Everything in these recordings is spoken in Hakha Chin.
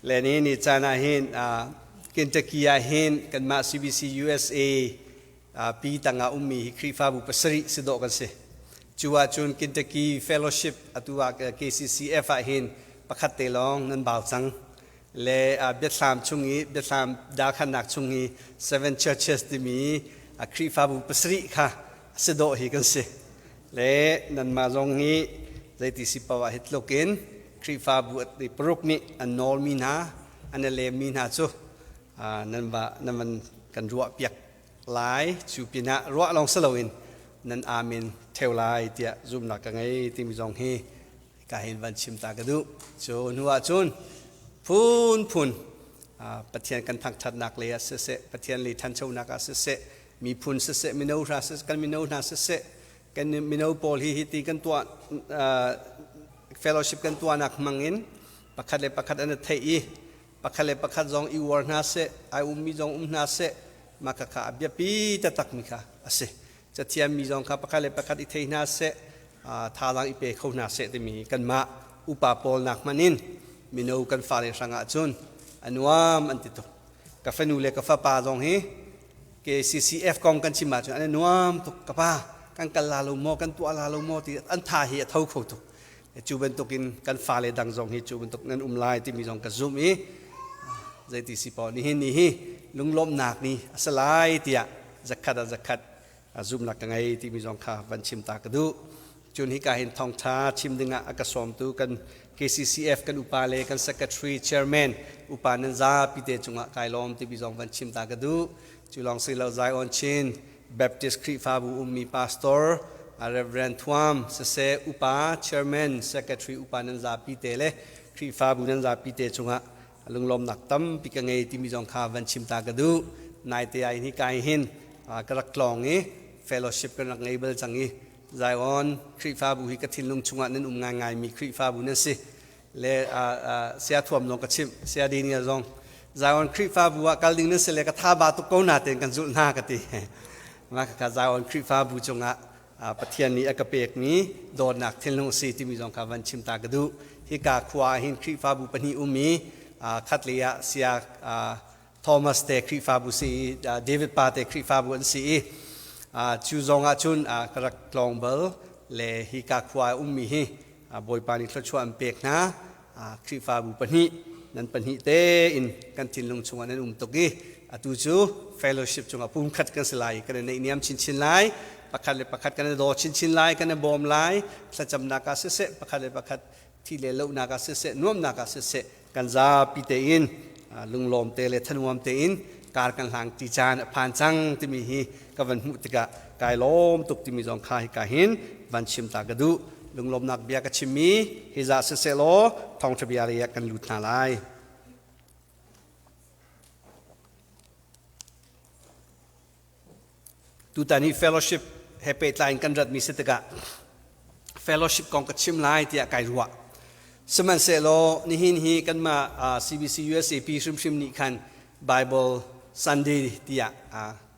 Le ni ni caan ah hin Kentucky ah hin kanmah CBC USA pi tangah ummi hi Khrihfabu pasarih si dawh kan si. Cu ahcun Kentucky Fellowship atu ah KCCF ah hin pakhat te lawng nan bau cang. Le biathlam chung i biathlam dakhannak chung i Seven Churches timi Khrihfabu pasarih kha si dawh hi kan si. Le nanmah zong hi zeiti si paoh ah hi tluk in Khrihfabu paruk nih an nawlmi hna, an i lemmi hna cu nan va nan van kan ruah piak lai. Cu pinah ruah lawng si loin nan amen theo lai tiah zumhnak ka ngei timi zong hi ka hin van chim ta ka duh. Cu hnu ah cun phunphun Pathian kan thangṭhatnak lei ah siseh, Pathian lei ṭhanchonak ah siseh, miphun siseh, mino hna siseh, kan mino hna siseh, kan mino pawl hi hiti kan tuah fellowship kan tuahnak hmang in pakhat le pakhat an i theih i pakhat le pakhat zong i uar hna seh, ai ummi zong um hna seh, mah khakha a biapi taktakmi kha a si. Cathiammi zong kha pakhat le pakhat i thei hna seh, thazaang i pe kho hna seh timi kanmah upa pawl nak hmanh in mino kan fale hrangah cun a nuam an ti tuk. Ka fanu le ka fapa zong hi KCCF kong kan chim ahcun an i nuam tuk. Ka pa kan kal la lo maw, kan tuah la lo maw ti an tha hi a tho kho tuk. Cu bantukin kan fale dang zong hi cu bantuk nan um lai timi zong ka zumh i zeiti si paoh nihin ni hi lunglawmhnak ni a si lai tiah zakhat ah zakhat zumhnak ka ngei timi zong kha van chim ta ka duh. Cun hika hin thawngṭha chim dingah a ka sawmtu kan KCCF kan upa le kan secretary chairman upa nan zapi te cungah kai lawm timi zong van chim ta ka duh. Cu lawng si lo Zion Chin Baptist Khrihfabu ummi pastor Reverend Thuam siseh upa chairman secretary upa nan zapi te le Khrihfabu nan zapi te cungah lunglawmnak tampi ka ngei timi zong kha van chim ta ka duh. Naite ai hi kai hin ka rak tlawng i fellowship kan rak ngei bal cang i Zion Khrihfabu hi ka thinlung chungah nan um ngaingaimi Khrihfabu nan si. Le sia thuam zong ka chimh, sia Daniel zong Zion Khrihfabu ah kal ding nan si le ka tha ba tuk ko na tein kan zulh hna ka ti. Mah kha Zion Khrihfabu cungah Pathian nih a ka pekmi dawtnak thinlung a si timi zong kha van chim ta ka duh. Hika khua ah hin Khrihfabu pahnih um i khatlei ah sia Thomas te Khrihfabu si i David pa te Khrihfabu an si i cu zong ah cun ka rak tlawng bal le hika khua a ummi hi Bawipa nih thluachuah an pek hna. Khrihfabu pahnih nan pahnih tein kan thinlung chungah nan um tuk i atu cu fellowship cungah pumkhat kan si lai kan i naihniam chinchin lai pakhat le pakhat kan i daw chinchin lai kan i bawm lai thlacamnak ah siseh pakhat le pakhat thi le lohnak ah siseh nuamnak ah siseh kan zapi tein lunglawm te le thanuam tein kar kan hlang ti caan a phan cang timi hi ka van hmuh tikah kai lawm tuk timi zong kha hika hin van chim ta ka duh. Lunglawmnak bia ka chimmi hi za siseh law thawngṭha bia lei ah kan lut hna lai. Tutan hi fellowship he pehtlai in kan ratmi si tikah fellowship kong ka chim lai tiah kai ruah. Sihmanhsehlaw nihin hi kanmah CBC USAP hrimhrim nih khan Bible Sunday tiah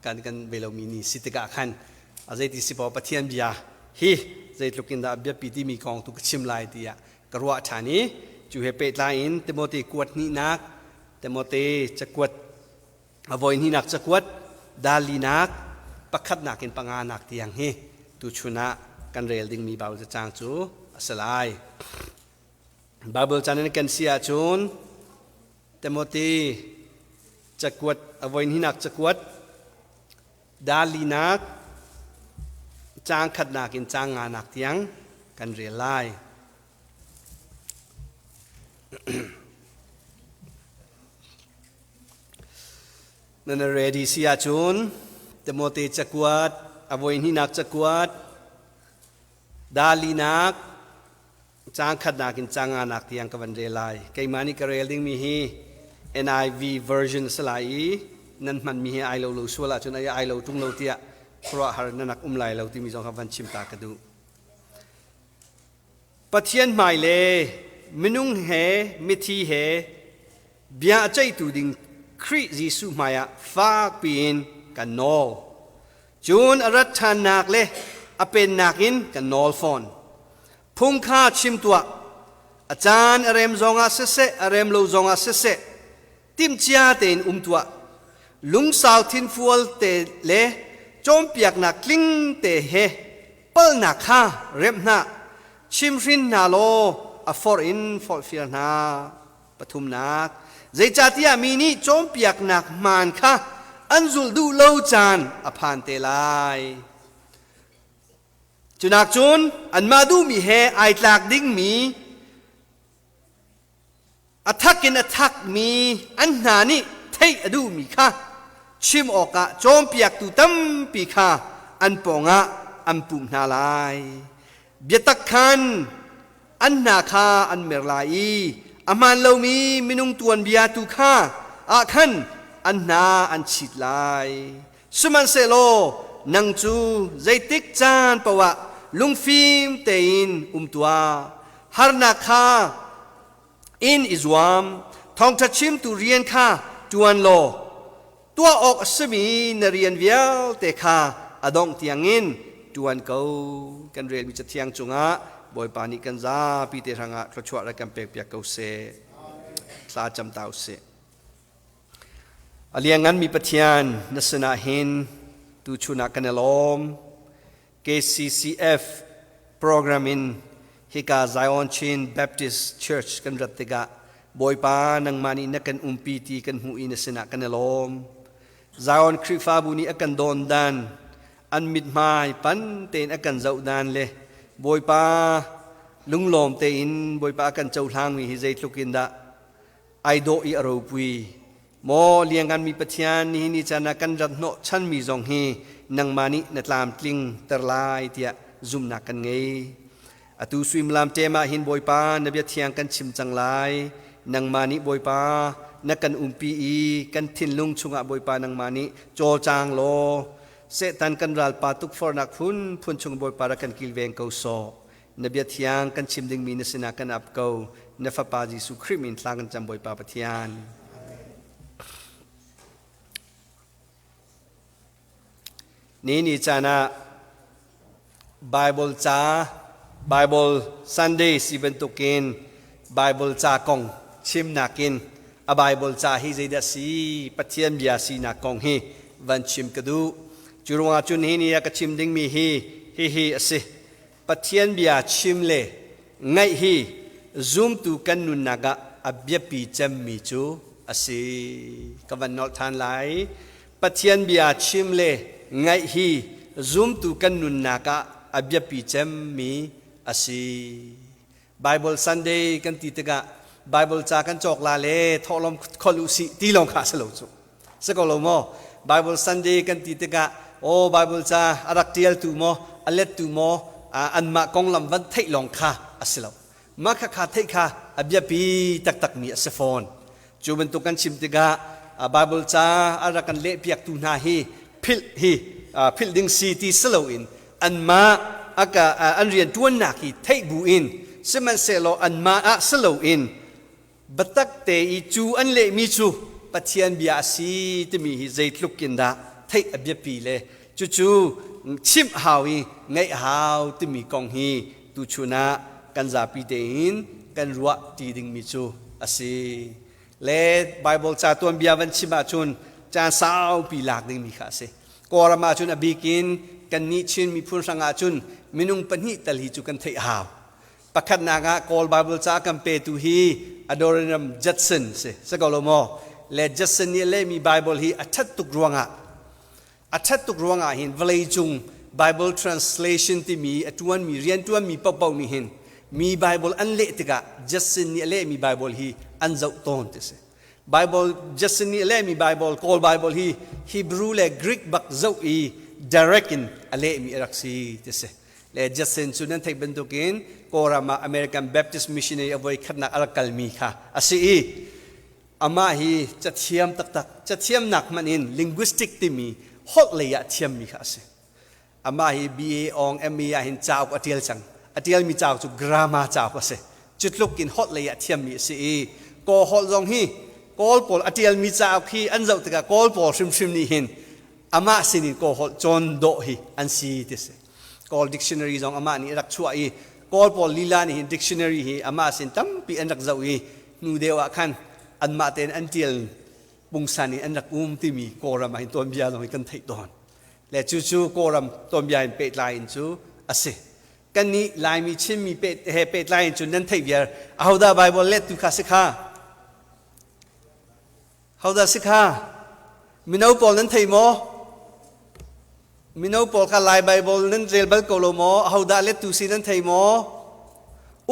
kan kan ve lomi ni si tikah khan zeiti si paoh Pathian bia hi zeitluk in dah biapi timi kong tu ka chim lai tiah ka ruah ṭhan i cu he pehtlai in Timote kuat hnihnak Timote cakuat a voi hnihnak cakuat dalinak pakhatnak in panganak tiang hi tuchun ah kan rel dingmi Bible cacang cu a si lai. Bible caan in kan si ahcun Timothy cakuat a voi hnihnak cakuat dalinak caang khatnak in caang nganak tiang kan rel lai. Nan ready si ahcun Timote cakuat a voi hnihnak cakuat dalinak caang khatnak in caang nganak tiang ka van rel lai. Keimah nih ka rel dingmi hi NIV version a si lai i nan hmanmi hi ai lo lo sual ahcun ai ai lo ṭung lo tiah khuaruahhar nan rak um lai lo timi zong kha van chim ta ka duh. Pathian hmai le minung he mithi he bia a ceihtu ding Khrih Jesuh hmaiah fakpi in kan nawl. Cun a rat ṭhannak le a pennak in kan nawl fawn. Phung kha chim tuah. A caan a rem zongah siseh, a rem lo zongah siseh, timhcia tein um tuah. Lungsau thinfual te le cawnpiaknak tling te he palhnak kha remh hna, chimhrin hna law a forh in forhfial hna. Pathumnak, zeicahtiah mi nih cawnpiaknak hmaan kha an zulh duh lo caan a phan te lai. Cunak cun anmah duhmi he ai tlak dingmi a thak in a thakmi an hna nih theih a duhmi kha chim awkah cawnpiaktu tampi kha an pawngah an pumh hna lai. Biatak khan an hna kha an mer lai i a hmaan lomi minung tuanbia tu kha ah khan an hna an chit lai. Sihmanhsehlaw nang cu zeitik caan paoh ah lungfim tein um tuah. Harnak kha in i zuam. Thawngṭha chimtu rian kha ṭuan law tuah awk a simi na rian vialte kha a dongh tiangin ṭuan ko. Kan relmi Cathiang cungah Bawipa nih kan zapi te hrangah thluachuah rak kan pekpiak ko seh. Thla cam ta usih. A liannganmi Pathian na sinah hin tuchun ah kan i lawm. KCCF program in hika Zion Chin Baptist Church kan rat tikah Bawipa nangmah nih na kan umpi ti kan hmuh i na sinah kan i lawm. Zion Khrihfabu nih a kan dawn dan, an mithmai pan tein a kan zoh dan le Bawipa lunglawm tein Bawipa a kan cohlangmi hi zeitluk in dah ai dawh i a ropui. Maw lianganmi Pathian, nihin ni caan ah kan rat hnawh chanmi zong hi nangmah nih na tlamtling ter lai tiah zumhnak kan ngei. Atu suimilam ṭem ah hin Bawipa na bia thiang kan chim cang lai. Nangmah nih Bawipa na kan umpi i kan thinlung chungah Bawipa nangmah nih cawlcang law Satan kan ralpa tukforhnak phunphun chung Bawipa rak kan kilveng ko sawh. Na bia thiang kan chim dingmi na sinah kan ap ko. Na Fapa Jesuh Khrih min thla kan cam Bawipa Pathian. Ni ni caan ah Bible ca Bible Sunday si bantukin Bible ca kong chimnak in a Bible ca hi zeidah si Pathian bia sinak kong hi van chim ka duh. Cu ruangah cun hi ni ah ka chim dingmi hi hihi a si. Pathian bia chim le ngaih hi zumtu kan nunnak ah a biapi cemmi cu a si. Ka van nolh ṭhan lai. Pathian bia chim le ngaih hi zumtu kan nunnak ah a biapi cemmi a si. Bible Sunday kan ti tikah Bible ca kan cawk la le thawhlawm khol u sih ti lawng kha a si lo cu. Si ko lo maw? Bible Sunday kan ti tikah aw Bible ca a rak ṭialtu maw a lettu maw anmah konglam van theih lawng kha a si lo. Mah khakha theih kha a biapi taktakmi a si fawn. Cu bantuk kan chim tikah Bible ca a rak kan lehpiaktu hna hi philh hi philh ding si ti si loin anmah aka an rian ṭuannak hi theih bu in sihmanhsehlaw anmah ah si loin biatak te i cu an lehmi cu Pathian bia a si timi hi zeitluk in dah theih a biapi le cucu chimh hau i ngaih hau timi kong hi tuchun ah kan zapi tein kan ruah ti dingmi cu a si. Le Bible ca tuanbia van chim ahcun caan saupi lak dingmi kha a si. Kawlram ahcun a bik in kannih Chin miphun hrang ahcun minung pahnih tal hi cu kan theih hau. Pakhatnak ah Kawl Bible ca kan petu hi Adoniram Judson si. Si ko lo maw? Le Judson nih a lehmi Bible hi a ṭhat tuk ruangah a ṭhat tuk ruangah hin vawleicung Bible translation timi a ṭuanmi rianṭuanmi paohpaoh nih hin mi Bible an leh tikah Judson nih a lehmi Bible hi an zoh tawn ti si. Bible Judson nih a lehmi Bible Kawl Bible hi Hebrew le Greek bak zoh i direct in a lehmi a rak si ti si. Le Judson cu nan theih bantukin Kawlram ah American Baptist missionary a voi khatnak a rak kalmi kha a si i amah hi cathiam taktak cathiamnak hmanh in linguistic timi holh lei ah thiammi kha a si. Amah hi BA awng MA ah hin cauk a ṭial cang. A ṭialmi cauk cu grammar cauk a si. Cu tluk in holh lei ah thiammi a si i Kawl holh zong hi Kawl pawl a ṭialmi cauk hi an zoh tikah Kawl pawl hrimhrim nih hin amah sinin Kawl holh cawn dawh hi an si ti si. Kawl dictionary zong amah nih a rak chuah i Kawl pawl lila nih hin dictionary hi amah sin tampi an rak zoh i hnu deuh ah khan anmah tein an ṭial pungsan in an rak um timi Kawlram ah hin tuanbia zong hi kan theih tawn. Le cucu Kawlram tuanbia in pehtlai in cu a si. Kannih Laimi Chinmi he pehtlai in cun nan theih viar ahodah Bible lettu kha si kha? Hodah si kha? Mino pawl nan thei maw? Mino pawl kha Lai Bible nan rel bal ko lo maw? Ahodah lettu si nan thei maw?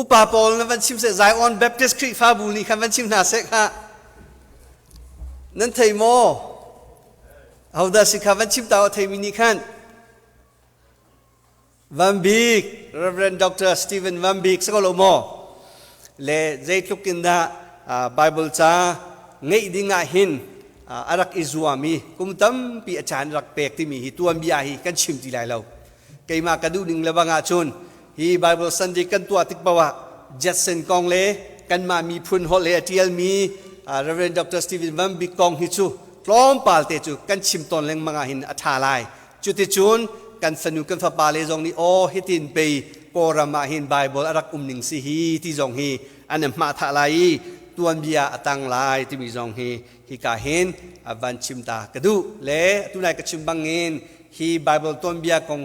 Upa pawl na van chim seh Zion Baptist Khrihfabu nih khan van chim hna seh kha. Nan thei maw? Hodah si kha van chim ta theimi nih khan. Van Bik, Reverend Dr. Stephen Van Bik si ko lo maw? Le zeitluk in dah Bible ca ngeih ding ah hin a rak i zuam i kum tampi a caan rak pek timi hi tuanbia hi kan chim ti lai lo. Keimah ka duh ning le bang ahcun hi Bible Sunday kan tuah tik paoh ah Jetson kong le kanmah miphun holh he a ṭialmi Reverend Dr. Stephen Van Bik kong hi cu tlawmpal te cu kan chim tawn lengmang ah hin a ṭha lai. Cuticun kan fanu kan fapa le zong nih aw hitin pei Kawlram ah hin Bible a rak um ning si hi ti zong hi an hmah thah lai i tuanbia a tang lai timi zong hi hika hin van chim ta ka duh le tunai ka chim bangin hi Bible tuanbia kong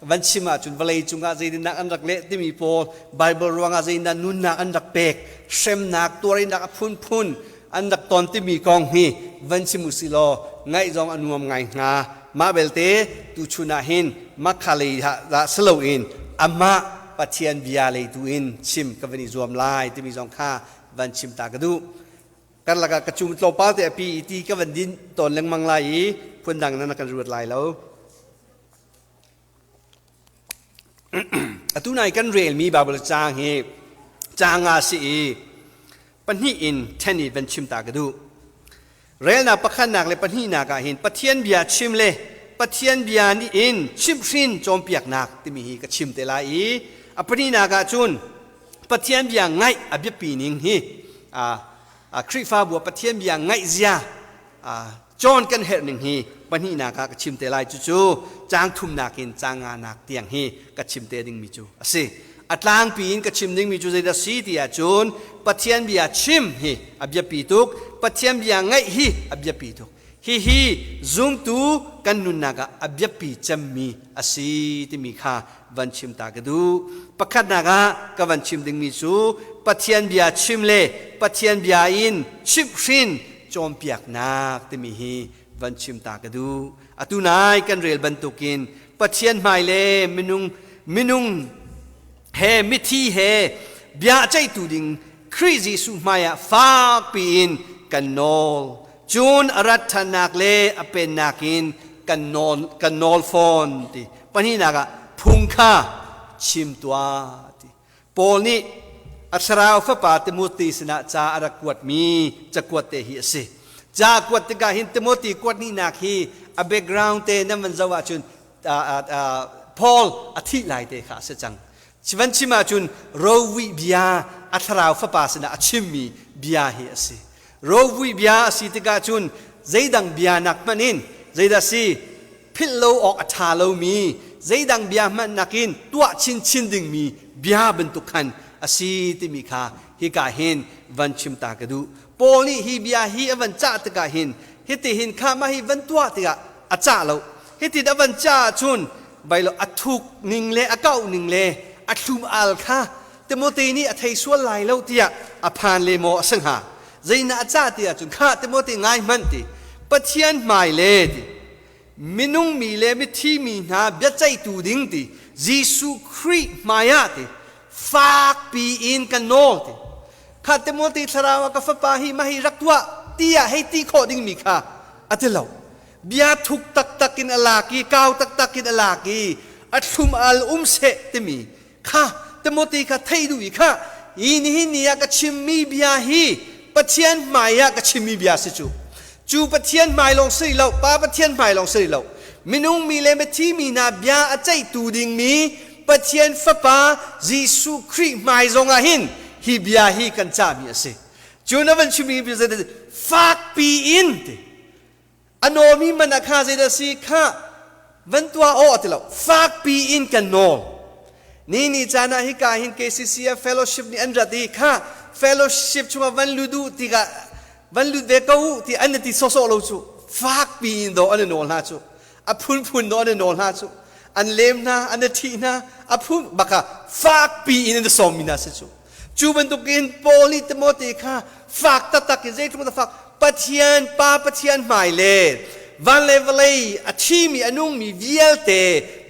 van chim ahcun vawlei cungah zeitindah an rak leh timi pawl Bible ruangah zeitindah nunnak an rak pek hremnak tuarinak a phunphun an rak ton timi kong hi van chim usih law ngaih zong a nuam ngai hnga. Mah belte tuchun ah hin makha lei dah si loin amah Pathian bia lei tu in chim ka van i zuam lai timi zong kha van chim ta ka duh. Karlak ah ka cum tlawmpal te a pi i ti ka van din tawn lengmang lai i phundang nan kan ruat lai lo. Atu nai kan relmi Baibal caang hi caang nga si i pahnih in ṭhen i van chim ta ka duh. Relnak pakhatnak le pahnihnak ah hin Pathian bia chim le Pathian bia nih in chimhhrin cawnpiaknak timi hi ka chim te lai i a pahnihnak ah cun Pathian bia ngaih a biapi ning hi Khrihfabu ah Pathian bia ngaih zia cawn kan herh ning hi pahnihnak ah ka chim te lai. Cucu caang thumnak in caang nganak tiang hi ka chim te dingmi cu a si. A tlangpi in ka chim dingmi cu zeidah si ti ahcun Pathian bia chim hi a biapi tuk, Pathian bia ngaih hi a biapi tuk. Hihi zumtu kan nunnak ah a biapi cemmi a si timi kha van chim ta ka duh. Pakhatnak ah ka van chim dingmi cu Pathian bia chim le Pathian bia in chimhhrin cawnpiaknak timi hi van chim ta ka duh. Atu nai kan rel bantukin Pathian hmai le minung minung he mithi he bia ceihtu ding Khrih Jesuh hmaiah fakpi in kan nawl. Cun a rat ṭhannak le a pennak in kan nawl kan nawl fawn ti. Pahnihnak ah phung kha chim tuah ti. Paul nih a thlarau fapa Timothy sinah ca a rak kuatmi cakuat te hi a si. Ca kuat tikah hin Timothy kuat hnihnak hi a background te nan van zoh ahcun Paul a thih lai te kha a si cang. Van chim ahcun rovuih bia a thlarau fapa sinah a chimmi bia hi a si. Rovuih bia a si tikah cun zeidang bia nak hmanh in zeidah si philh lo awk a ṭha lomi zeidang bia hmanh nakin tuah chinchin dingmi bia bantuk khan a si timi kha hika hin van chim ta ka duh. Paul nih hi bia hi a van cah tikah hin hitihin kha mah hi van tuah tikah a cah lo. Hitin a van cah ahcun bailo a thuk ning le a kauh ning le a thlum al kha Timote nih a thei sual lai lo tiah a phan le maw a si hnga? Zeina a cah ti ahcun khah Timote ngai hmanh ti Pathian hmai le ti minung mi le mithi mi hna biaceihtu ding ti Jesuh Khrih hmai ah ti fakpi in kan nawl ti kha Timote thlarau ah ka fapa hi mah hi rak tuah tiah hei ti khawh dingmi kha a ti lo. Bia thuk taktak in a lak i kau taktak in a lak i a thlum al um seh timi kha Timothy kha theih duh i kha hi nihin ni ah ka chimmi bia hi Pathian hmai ah ka chimmi bia si cu cu Pathian hmai lawng si lo Pa Pathian hmai lawng si lo minung mi le mithi mi hna bia a ceihtu dingmi Pathian Fapa Jesuh Khrih hmai zong ah hin hi bia hi kan cahmi a si cu na van chimmi bia fakpi in ti a nawmi man ah kha zeidah si kha van tuah aw ti lo fakpi in kan nawl. Ni ni caan ah hika hin KCCF fellowship nih an rat i kha fellowship chungah van lut u tikah van lut ve ko u ti an ti sawsawh lo cu. Fakpi in dawh an i nawl hna cu. A phunphun dawh an i nawl hna cu. An lem hna, an i ṭhih hna, a phun baka fakpi in an i sawmmi hna si cu. Cu bantukin Paul nih Timote kha fak taktak in zeitluk dah fak Pathian Pa Pathian hmai le van le vawlei a thimi a nungmi vialte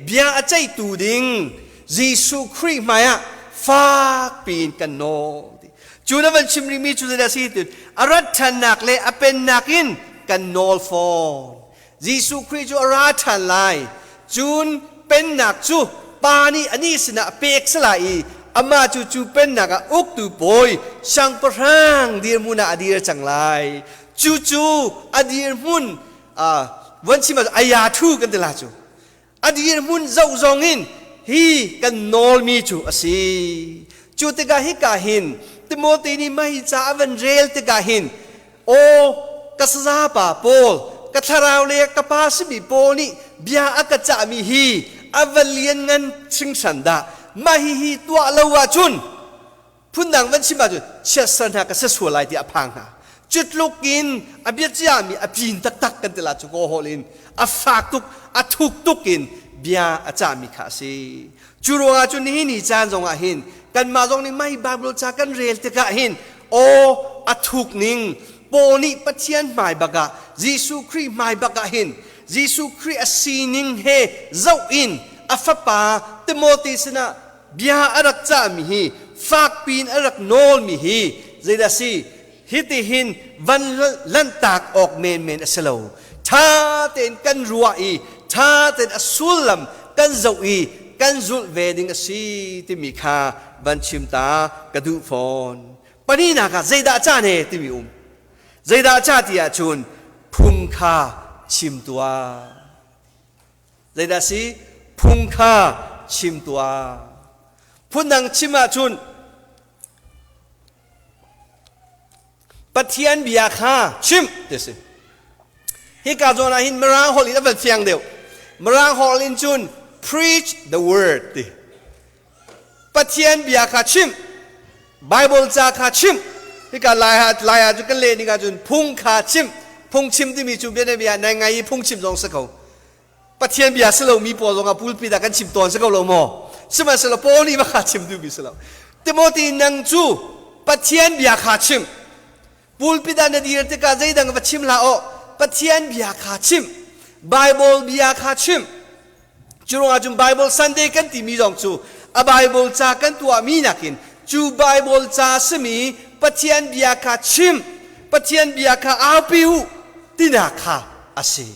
bia a ceihtu ding Jesuh Khrih hmai ah fak piin kan nawl ti. Cu na van chim rihmi cu zeidah a si ti a rat ṭhannak le a pennak in kan nawl fawn. Jesuh Khrih cu a ra ṭhan lai. Cun pennak cu Pa nih anih sinah a pek si lai i amah cu cu pennak ah uktu bawi siangpahrang dirhmun ah a dir cang lai. Cucu a dirhmun von chim ah aya thu kan ti la cu. A dirhmun zoh zong in hi kan nawlmi cu a si. Cu tikah hika hin Timote nih mah hi ca a van rel tikah hin Aw, ka sazapa Paul, ka thlarau le ka pa simi Paul nih bia a ka cahmi hi a va lianngan hringhran dah. Mah hihi tuah lo ahcun phundang van chim ahcun chiatser hna ka si sual lai tiah a phang hna. Cutluk in a bia ciami a pin taktak kan ti la cu kaw hawl in a fak tuk, a thuk tuk in bia a cahmi kha a si. Cu ruangah cun nihin ni caan zongah hin kanmah zong nih mah hi Bible ca kan rel tikah hin aw a thuk ning Paul nih Pathian hmai bak ah Jesuh Khrih hmai bak ah hin Jesuh Khrih a sining he zoh in a fapa Timote sinah bia a rak cahmi hi fakpi in a rak nawlmi hi zeidah si hitihin van lanhtak awk menmen a si lo. Ṭha tein kan ruah i ṭha tein a sullam kan zoh i kan zulh ve ding a si timi kha van chim ta ka duh fawn. Pahnihnak ah zeidah ca ne timi um. Zeidah ca ti ahcun phung kha chim tuah. Zeidah si? Phung kha chim tuah. Phundang chim ahcun Pathian bia kha chimh ti si. Hika zawn ah hin Mirang holh in a van fiang deuh. Mirang holh in cun preach the word ti. Pathian bia kha chimh. Bible ca kha chimh. Hika lai ah lai ah cu kan leh ning ahcun phung kha chimh. Phung chim timi cu bianabia nai ngai i phung chim zong si ko. Pathian bia si lomi pawl zongah pulpit ah kan chim tawn si ko lo maw? Sihmanhsehlaw Paul nih va chim duhmi si lo. Timothy nang cu Pathian bia kha chim. Pulpit ah na dir tikah zeidang va chim hlah aw. Pathian bia kha chim. Bible bia kha chim. Cu ruangah cun Bible Sunday kan timi zong cu a Bible ca kan tuahmi nakin cu Bible ca simi Pathian bia kha chim, Pathian bia kha aupi u tinak kha a si.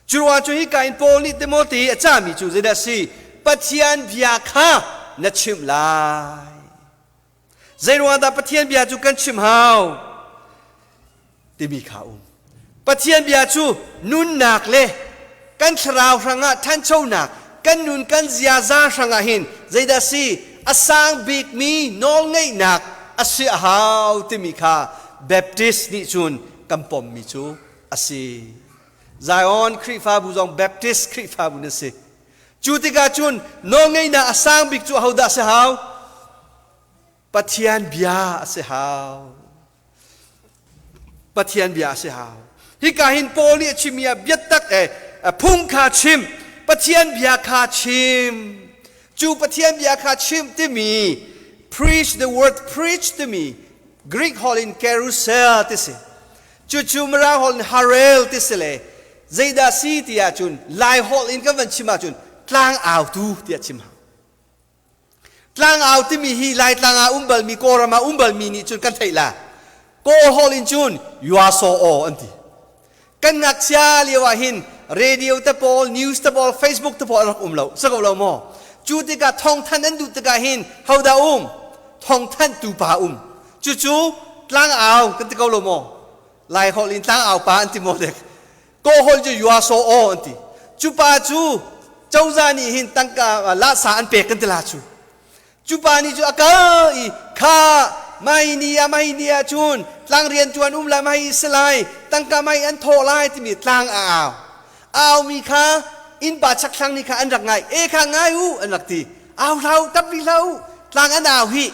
Cu ruangah cu hika in Paul nih Timote a cahmi cu zeidah a si? Pathian bia kha na chimh lai. Zei ruangah dah Pathian bia cu kan chim hau? Timi kha um. Pathian bia cu nunnak le kan thlarau hrangah ṭhanchonak, kan nun kan ziaza hrangah hin zeidah si? A sang bikmi nawlngeihnak a si a hau timi kha Baptist nih cun kan pommi cu a si. Zion Khrihfabu zong Baptist Khrihfabu nan si. Cu tikah cun nawlngeihnak a sang bik cu ahodah si hau? Pathian bia a si hau. Pathian bia a si hau. Hika hin Paul nih a chimmi ah biatak eh phung kha chim, Pathian bia kha chim. Cu Pathian bia kha chim timi preach the word preach timi Greek holh in carousel ti si. Cucu Mirang holh in harel ti si le zeidah si ti ahcun Lai holh in kan van chim ahcun tlangautu tiah chim hau. Tlangau timi hi Laitlang ah um balmi Kawlram ah um balmi nih cun kan theih la. Kawl holh in cun yuasaw aw an ti. Kan ngakchia lio ah hin radio te pawl, news te pawl, Facebook te pawl an rak um lo. Si ko lo maw? Cu tikah thawngthanh an duh tikah hin hodah um? Thawngthanhtu pa um. Cucu tlangau kan ti ko lo maw? Lai holh in tlangau pa an ti maw dek? Kaw holh cu yuasaw aw an ti. Cu pa cu cozah nih hin tangka lahsa an pek kan ti la cu. Cu pa nih cu a kal i kha mai ni ah mai ni ah cun tlang rian ṭuan um lai mai si lai tangka mai an thawh lai timi tlang a au. Aumi kha innpa chakthlang nih kha an rak ngai. E kha ngai u an rak ti. Au hlah u, tap rih hlah u, tlang an au hi.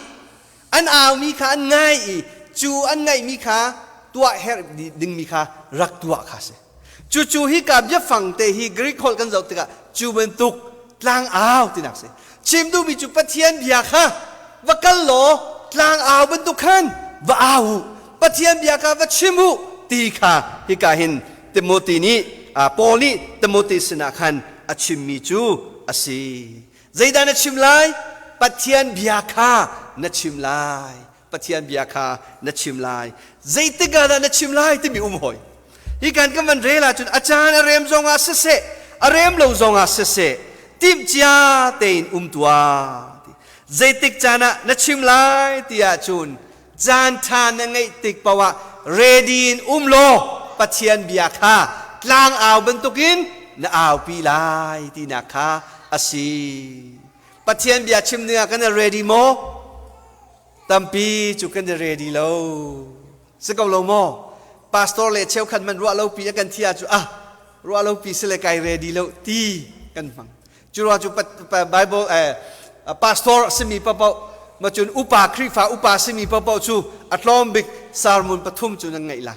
An aumi kha an ngai i cu an ngaihmi kha tuah herh dingmi kha rak tuah kha si. Cucu hika biafang te hi Greek holh kan zoh tikah cu bantuk tlang au tinak si. Chim duhmi cu Pathian bia kha va kal law tlang au bantuk khan va au u. Pathian bia kha va chim u ti kha hika hin Timothy nih Paul nih Timothy sinah khan a chimmi cu a si. Zeidah na chim lai? Pathian bia kha na chim lai. Pathian bia kha na chim lai. Zeitik ah dah na chim lai timi um hoi. Hi kan kan van rel ahcun a caan a rem zongah siseh, a rem lo zongah siseh, timhcia tein um tuah. Zeitik caan ah na chim lai ti ahcun caan ṭha na ngeih tik paoh ah ready in um law Pathian bia kha tlangau bantukin na aupi lai tinak kha a si. Pathian bia chim dingah kan i ready maw? Tampi cu kan i ready lo. Si ko lo maw? Pastor le cheukhat man ruah lo pi a kan thi ah cu ah ruah lo pi si le kai ready lo ti kan hmang. Cu ruang cu Bible pastor a simi paohpaoh ma cun upa Khrihfa upa simi paohpaoh cu a tlawm bik sermon pathum cu nan ngeih la.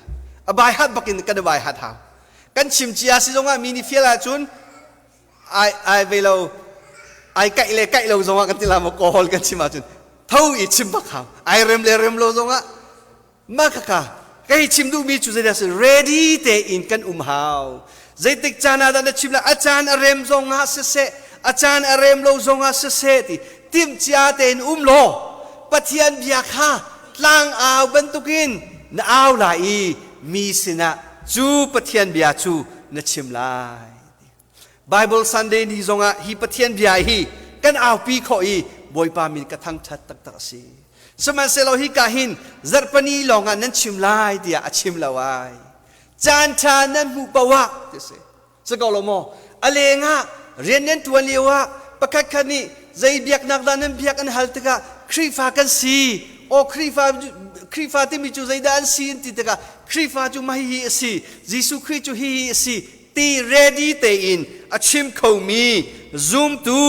A bai hat bakin kan i bai hat hau. Kan chim cia si zongah mi nih fial ahcun ai ai ve lo ai kaih le kaih lo zongah kan ti la maw kawl kan chim ahcun tho i chim bak hau. Ai rem le rem lo zongah Mah khakha kei chim duhmi cu zeidah si ready tein kan um hau. Zeitik caan ah dah na chim lai? A caan a rem zong ah siseh, a caan a rem lo zong ah siseh ti timhcia tein um law Pathian bia kha tlangau bantukin na au lai i mi sinah cu Pathian bia cu na chim lai. Bible Sunday ni zongah hi Pathian bia hi kan aupi khawh i Bawipa min ka thangṭhat taktak a si. Sihmanhsehlaw hika hin zarhpani lawngah nan chim lai tiah a chim lo ai. Caan ṭha nan hmuh paoh ah ti si. Si ko lo maw? A lengah rian nan ṭuan lio ah pakhat khat nih zei biaknak dah nan biak an hal tikah Khrihfa kan si. Aw Khrihfa Khrihfa timi cu zeidah an si an ti tikah Khrihfa cu mah hihi a si. Jesuh Khrih cu hihi a si. Ti ready tein a chim khomi zumtu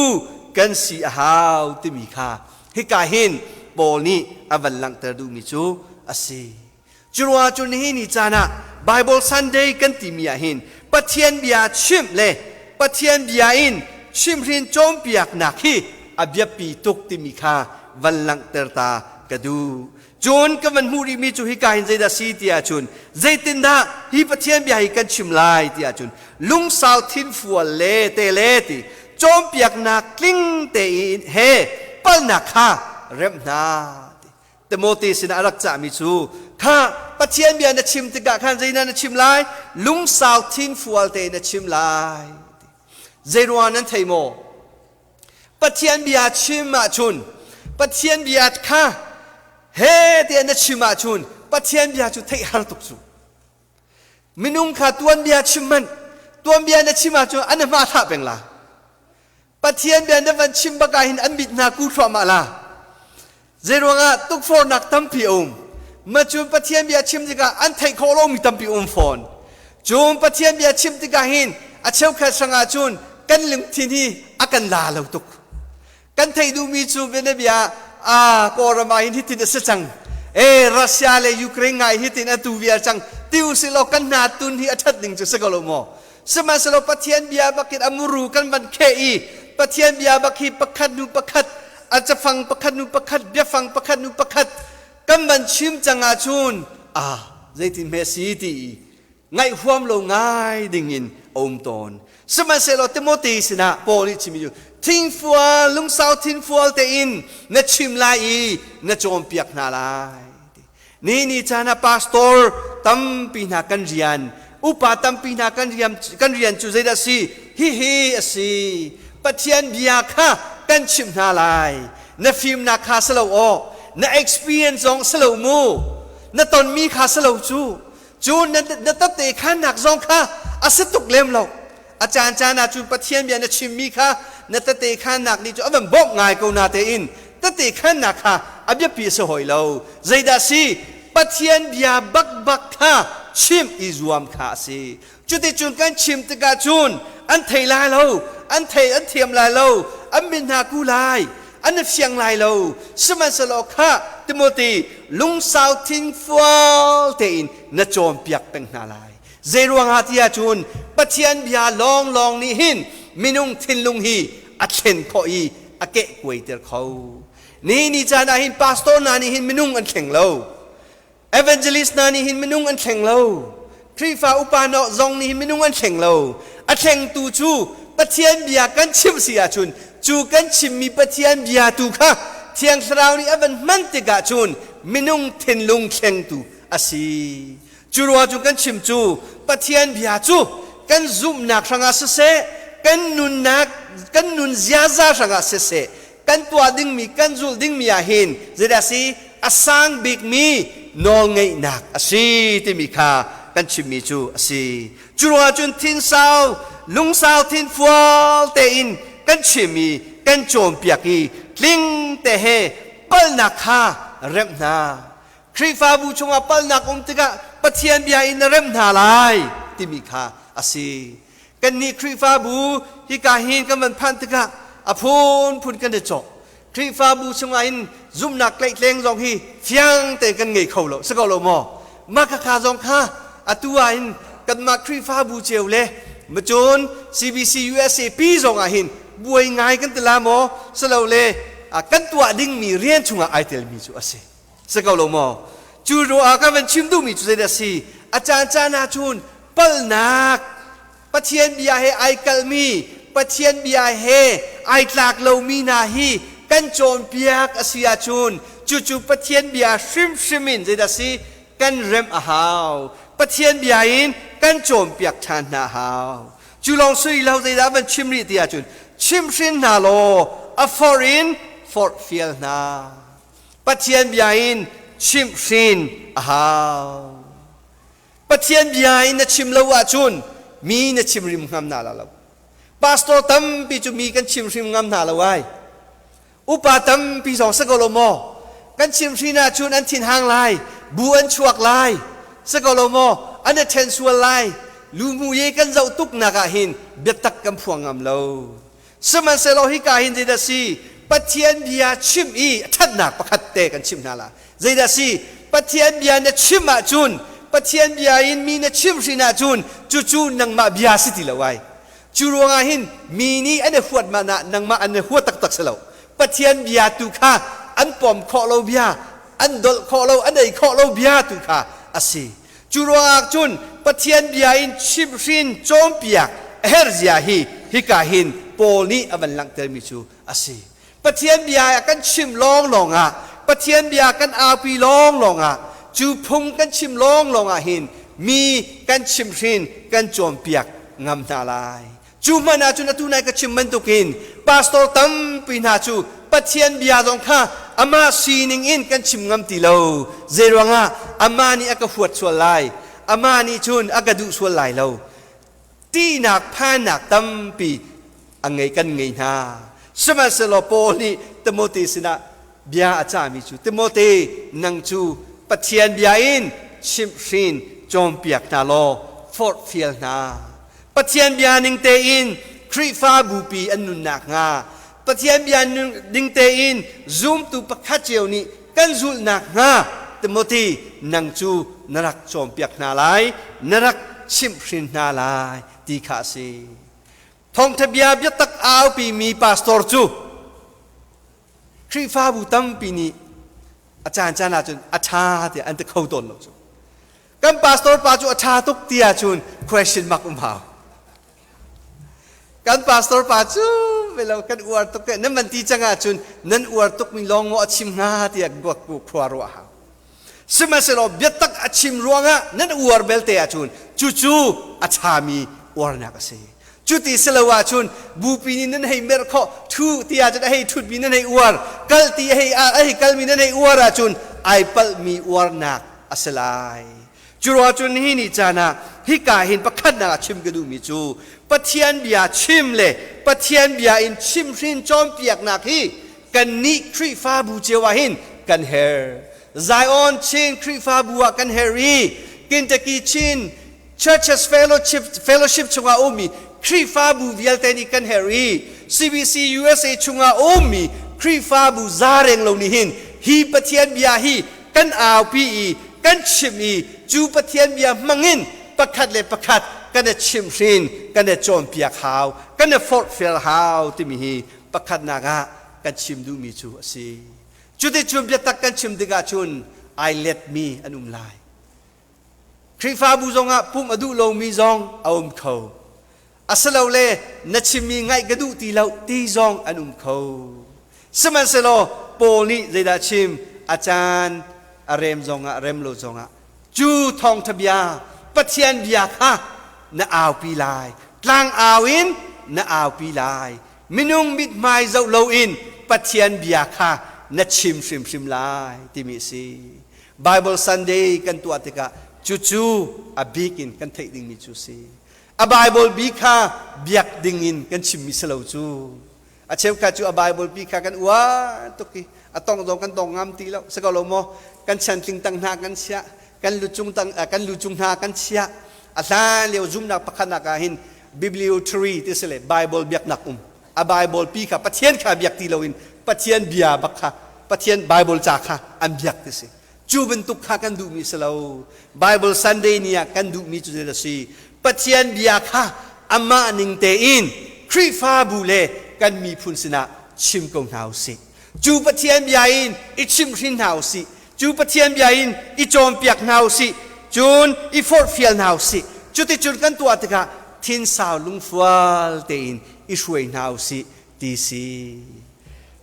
kan si a hau timi kha hika hin Paul nih a van langhter duhmi cu a si. Curuangah cu nihin ni caan ah Bible Sunday kan timi ah hin Pathian bia chimh le Pathian bia in chimhrin cawnpiaknak hi a biapi tuk timi kha van langhter ta ka duh. Cun ka van hmuh rihmi cu hika hin zeidah si ti ahcun zeitindah hi Pathian bia hi kan chim lai ti ahcun lungsau thinfual le te le ti cawnpiaknak tling tein he palnak kha remh hna ti. Timote sinah a rak cahmi cu kha Pathian bia na chim tikah khan zeidah na chim lai lungsau thinfual tein na chim lai ti. Zeiruang nan thei maw? Pathian bia chim ahcun Pathian bia kha he tiah na chim ahcun Pathian bia cu theih har tuk cu. Minung kha tuanbia chim hmanh tuanbia na chim ahcun an hma thlah peng la. Pathian bia na van chim bak ah hin an mit hna ku thluahmah la. Zeiruangah tukforhnak tampi a um. Macun Pathian bia chim tikah an theih khawh lomi tampi um fawn. Cun Pathian bia chim tikah hin a cheukhat hrangah cun kan lungthin hi a kan la lo tuk. Kan theih duhmi cu bianabia ah Kawlram ah hin hitin a si cang. E Russia le Ukraine ngai hitin a tu vial cang. Ti usih law kan hna tun hi a ṭhat ning cu si ko lo maw? Sihmanhsehlaw Pathian bia bakin a muru kan van kheh i Pathian bia bak hi pakhat hnu pakhat a cafang pakhat hnu pakhat biafang pakhat hnu pakhat kan van chim cang ahcun ah zeitin hme si ti i ngaih huam lo ngai ding in a um tawn. Sihmanhsehlaw Timote sinah Paul nih chimmi cu thingfual lungsau thinfual tein na chim lai i na cawnpiak hna lai. Ni ni caan ah pastor tampi hna kan rian, upa tampi hna kan rian, kan rian cu zeidah si? Hihi a si. Pathian bia kha kan chimh hna lai. Na fimnak kha si lo aw. Na experience zong si lo mu. Na tonmi kha si lo cu. Cu na, na tate khannak zong kha a si tuk lem lo. A caan caan ah cun Pathian bia na chimmi kha na tete khannak nih cu a van bawmh ngai ko na tein tete khannak kha a biapi a si hawi lo. Zeidah si? Pathian bia bakbak kha chim i zuam kha a si. Cuticun kan chim tikah cun an thei lai lo, an thei an thiam lai lo, An min hna ku lai. An i fiang lai lo. Sihmanhsehlaw khah Timothy, lungsau thinfual tein na cawnpiak peng hna lai. Zeiruangah ti ahcun Pathian bia lawnglawng nih hin minung thinlung hi a thlen khawh i a kehkuaiter kho. Nihin ni caan ah hin pastor hna nih hin minung an thleng lo. Evangelist hna nih hin minung an thleng lo. Khrihfa upa hna zong nih hin minung an thleng lo. A thlengtu cu Pathian bia kan chimh si ahcun cu kan chimmi Pathian bia tu kha Thiang Thlarau nih a van hman tikah cun minung thinlung thlengtu a si. Cu ruang cu kan chim cu Pathian bia cu kan zumhnak hrangah siseh, kan nunnak kan nun ziaza hrangah siseh, kan tuah dingmi kan zulh dingmi ah hin zeidah si a sang bikmi nawlngeihnak a si timi kha kan chimmi cu a si. Cu ruangah cun thinsau lungsau thinfual tein kan chim i kan cawnpiak i tling te he palhnak kha remh hna. Khrihfabu chungah palhnak um tikah Pathian bia in na remh hna lai timi kha a si. Kannih Khrihfabu hika hin kan van phanh tikah a phunphun kan i cawk. Khrihfabu chungah hin zumhnak tlaihtleng zong hi fiang tein kan ngei kho lo. Si ko lo maw? Mah khakha zong kha atu ah hin kanmah Khrihfabu cio le macun CBC USA pi zong ah hin buai ngai kan ti la maw? Silole kan tuah dingmi rian chungah ai telmi cu a si. Si ko lo maw? Cu ruah ah kan van chim duhmi cu zeidah a si? A caancaan ah cun palhnak, Pathian bia he ai kalhmi, Pathian bia he ai tlak lomi hna hi kan cawnpiak a si ahcun cucu Pathian bia hrimhrim in zeidah si kan remh a hau. Pathian bia in kan cawnpiak ṭhan hna a hau. Cu lawng sui lo zeidah van chim rih ti ahcun chimhhrin hna law a forh in forhfial hna. Pathian bia in chimhhrin a hau. Pathian bia in na chim lo ahcun mi na chimhrim ngam hna la lo. Pastor tampi cu mi kan chimhrim ngam hna lo ai. Upa tampi zong si ko lo maw? Kan chimhrin ahcun an thinhang lai, bu an chuak lai, si ko lo maw? An i ṭhen sual lai. Luhmu ye kan zoh tuknak ah hin biatak kan phuang ngam lo. Sihmanhsehlaw hika hin zeidah si? Pathian bia chim i a ṭhatnak pakhat te kan chimh hna la. Zeidah si? Pathian bia na chim ahcun, Pathian bia in mi na chimhhrin ahcun, cucu nangmah bia si ti lo ai. Cu ruangah hin mi nih an i huat mah nah nangmah an i huat taktak si lo. Pathian bia tu kha an pom khawh lo bia, an dolh khawh lo, an ei khawh lo bia tu kha a si. Cu ruangah cun Pathian bia in chimhhrin cawnpiak a herhzia hi hika hin Paul nih a van langhtermi cu a si. Pathian bia kan chim lawnglawng ah, Pathian bia kan aupi lawnglawng ah, cu phung kan chim lawnglawng ah hin mi kan chimhhrin kan cawnpiak ngam hna lai. Cu hmanh ahcun atu nai ka chim bantukin pastor tampi hna cu Pathian bia zong kha amah sining in kan chim ngam ti lo. Zeiruangah amah nih a ka huat sual lai, amah nih cun a ka duh sual lai lo. Tihnak phannak tampi a ngei kan ngei hna. Sihmanhsehlaw Paul nih Timote sinah bia a cahmi cu Timote nang cu Pathian bia in chimhhrin cawnpiak hna law forhfial hna. Pathian bia ning tein Khrihfa bupi an nun nakhnga Pathian bia ning tein zumtu pakhat cio nih kan zulh nakhnga Timothy nang cu na rak cawnpiak hna lai, na rak chimhhrin hna lai ti kha a si. Thawngṭha bia biatak aupimi pastor cu Khrihfabu tampi nih a caancaan ahcun a ṭha tiah an ti kho tawn lo cu. Kan pastor pa cu a ṭha tuk ti ahcun question mark um hau. Kan pastor pa cu velo kan uar tuk te nan van ti cang ahcun nan uar tukmi lawng maw a chim hnga tiah khua ruah hau. Sihmanhsehlaw biatak a chim ruangah nan uar belte ahcun cucu a ṭhami uarnak a si. Cuti si lo ahcun bupi nih nan hei merh khawh ṭhu ti ahcun a hei ṭhutmi nan hei uar kal ti a hei a hei kalmi nan hei uar ahcun ai palhmi uarnak a si lai. Cu ruangah cun hi ni caan ah hika hin pakhatnak ah chim ka duhmi cu Pathian bia chim le Pathian bia in chimhrin cawnpiaknak hi kannih Khrihfabu cio ah hin kan herh. Zion Chin Khrihfabu ah kan herh i Kentucky Chin Churches Fellowship, Fellowship chungah ummi Khrihfabu vialte nih kan herh i CBC USA chungah a ummi Khrihfabu za reng lo nih hin hi Pathian bia hi kan aupi i kan chim i cu Pathian bia hmangin pakhat le pakhat kan i chimhhrin, kan i cawnpiak hau, kan i forhfial hau timi hi pakhatnak ah kan chim duhmi cu a si. Cuticun biatak kan chim tikah cun ai letmi an um lai. Khrihfabu zongah pumh a duh lomi zong a um kho. Asilole na chimmi ngaih ka duh ti lo ti zong an um kho. Sihmanhsehlaw Paul nih zeidah a chim? A caan a rem zongah rem lo zongah cu thawngṭha bia Pathian bia kha na aupi lai. Tlang au in na aupi lai. Minung mithmai zoh loin Pathian bia kha na chim hrimhrim lai timi a si. Bible Sunday kan tuah tikah cucu a bik in kan theih dingmi cu si. A Bible bi kha biak ding in kan chimmi si lo cu. A cheukhat cu a Bible pi kha kan uar tuk i a tong zong kan tong ngam ti lo. Si ko lo maw? Kan chantling tang hna kan chiah, kan lu cung tang kan lu cung hna kan chiah. A hlan lio zumnak pakhatnak ah hin bibliothery ti si le Bible biaknak um. A Bible pi kha Pathian kha biak ti loin Pathian bia bak kha Pathian Bible ca kha an biak ti si. Cu bantuk kha kan duhmi si lo. Bible Sunday ni ah kan duhmi cu zeidah si? Pathian bia kha amah ning tein Khrihfabu le kan miphun sinah chim ko hna u sih. Cu Pathian bia in i chimhhrin hna u sih. Cu Pathian bia in i cawnpiak hna u sih. Cun i forhfial hna u sih. Cuticun kan tuah tikah thinsau lungfual tein i hruai hna u sih ti si.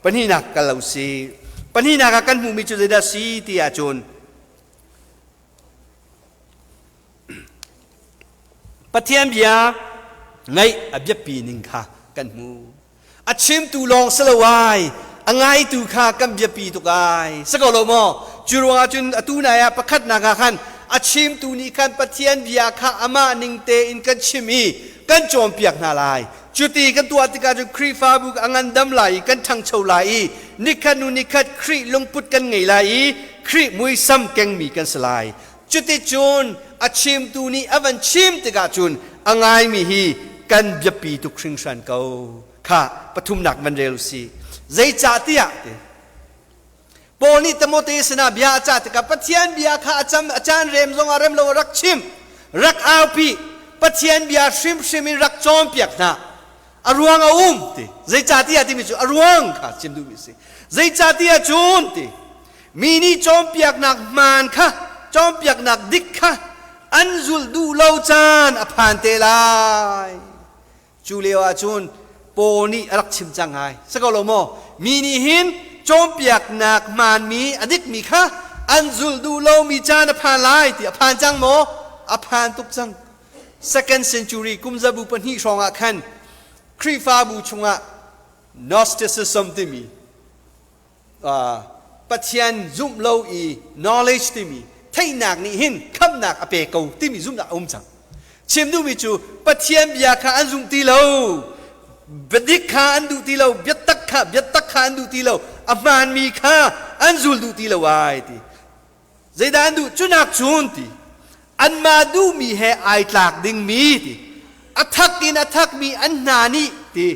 Pahnihnak kal lo si. Pahnihnak ah kan hmuhmi cu zeidah si ti ahcun Pathian bia ngaih a biapi ning kha kan hmu. A chimtu lawng si lo ai, a ngaitu kha kan biapi tuk ai. Si ko lo maw? Cu ruangah cun atu nai ah pakhatnak ah khan a chimtu nih khan Pathian bia kha amah ning tein kan chim i kan cawnpiak hna lai. Cuti kan tuah tikah cun Khrihfabu a ngandam lai i kan ṭhangcho lai i nikhat hnu nikhat Khrih lungput kan ngei lai i Khrih muisam kengmi kan si lai. Cuticun a chimtu nih a van chim tikah cun a ngaimi hi kan biapi tuk hringhran ko. Kha pathumnak van rel u sih. Zeicahtiah ti Paul nih Timote sinah bia a cah tikah Pathian bia kha a cam a caan rem zongah rem lo rak chim, rak aupi, Pathian bia hrimhrim in rak cawnpiak hna. A ruang a um ti. Zeicahtiah timi cu a ruang kha chim duhmi a si. Zeicahtiah cun ti mi nih cawnpiaknak hmaan kha cawnpiaknak dik kha an zulh duh lo caan a phan te lai. Cu lio ah cun Paul nih a rak chim cang ai. Si ko lo maw? Mi nih hin cawnpiaknak hmaanmi a dikmi kha an zulh duh lomi caan a phan lai ti a phan cang maw? A phan tuk cang. Second century kum zabu pahnih hrawng ah khan Khrihfabu chungah Gnosticism timi Pathian zumh lo i knowledge timi theihnak nih hin khamhnak a pe ko timi zumhnak a um cang. Chim duhmi cu Pathian bia kha an zum ti lo, biadik kha an duh ti lo, biatak kha biatak kha an duh ti lo, a hmaanmi kha an zul duh ti lo ai ti. Zeidah an duh? Cunak cun ti anmah duhmi he ai tlak dingmi ti a thak in a thakmi an hna nih ti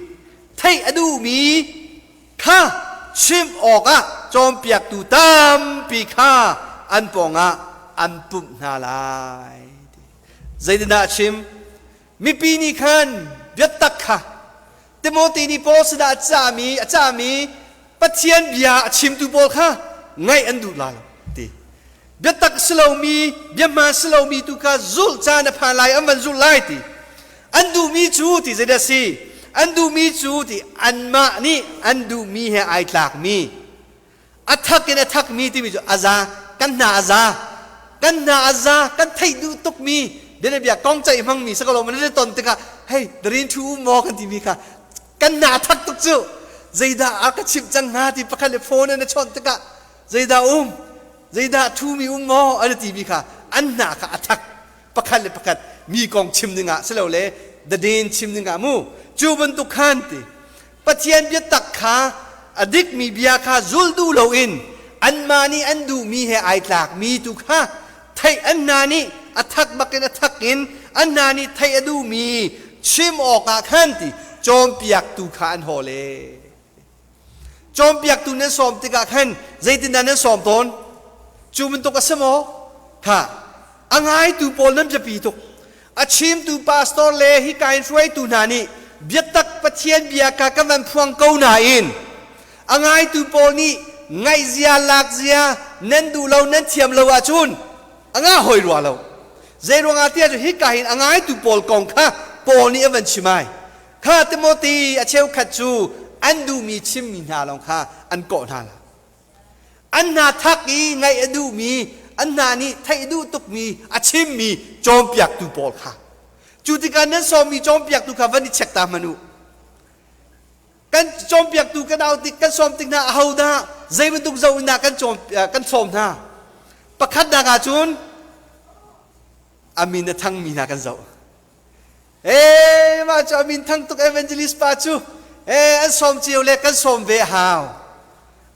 theih a duhmi kha chimh awkah cawnpiaktu tampi kha an pawngah an pumh hna lai. Zeitindah a chim? Mipi nih khan biatak kha Timote nih Paul sinah a cahmi a cahmi Pathian bia a chimtu pawl kha ngaih an duh lai ti. Biatak si lomi, bia hmaan si lomi tu kha zulh caan a phan lai, an van zulh lai ti. An duhmi cu ti zeidah si? An duhmi cu ti anmah nih an duhmi he ai tlakmi a thak in a thakmi timi cu a za kan hna a za kan hna a za kan theih duh tukmi bianabia kong ceih hmangmi si ko lo man ton tikah hei darin thu um maw kan timi kha kan hna a thak tuk cu zeidah a ka chimh cang hnga ti pakhat le phone in a chawnh tikah zeidah um zeidah thumi um maw an timi kha an hna kha a thak pakhat le pakhat mi kong chim dingah silole daden chim dingah mu cu bantuk khan ti Pathian biatak kha a dikmi bia kha zul duh loin anmah nih an duhmi he ai tlakmi tu kha theih an hna nih a thak bakin a thak in an hna nih theih a duhmi chim awkah khan ti. Cawnpiaktu kha an hawl e. Cawnpiaktu nan sawm tikah khan zeitindah nan sawm tawn? Cu bantuk a si maw? Kha a ngaitu pawl nan biapi tuk. A chimtu pastor le hika in hruaitu hna nih biatak Pathian bia kha kan van phuang ko nain a ngaitu pawl nih ngaihzia lakzia nan duh lo, nan thiam lo ahcun a nga hoi rua lo. Zei ruangah tiah cu hika hin a ngaitu pawl kong kha Paul nih a van chim ai. Kha Timothy, a cheukhat cu an duhmi chimmi hna lawng kha an kawh hna la. An hna thak i ngaih a duhmi, an hna nih theih duh tukmi a chimmi cawnpiaktu pawl kha. Cu tikah nan sawmmi cawnpiaktu kha van i check ta hmanh u. Kan cawnpiaktu kan au tik, kan sawm tik hna, ahodah, zei bantuk zoh in dah kan cawm kan sawm hna? Pakhat nak ahcun a min a thangmi hna kan zoh. Ee, mah cu a min thang tuk evangelist pa cu ee an sawm cio le kan sawm ve a hau.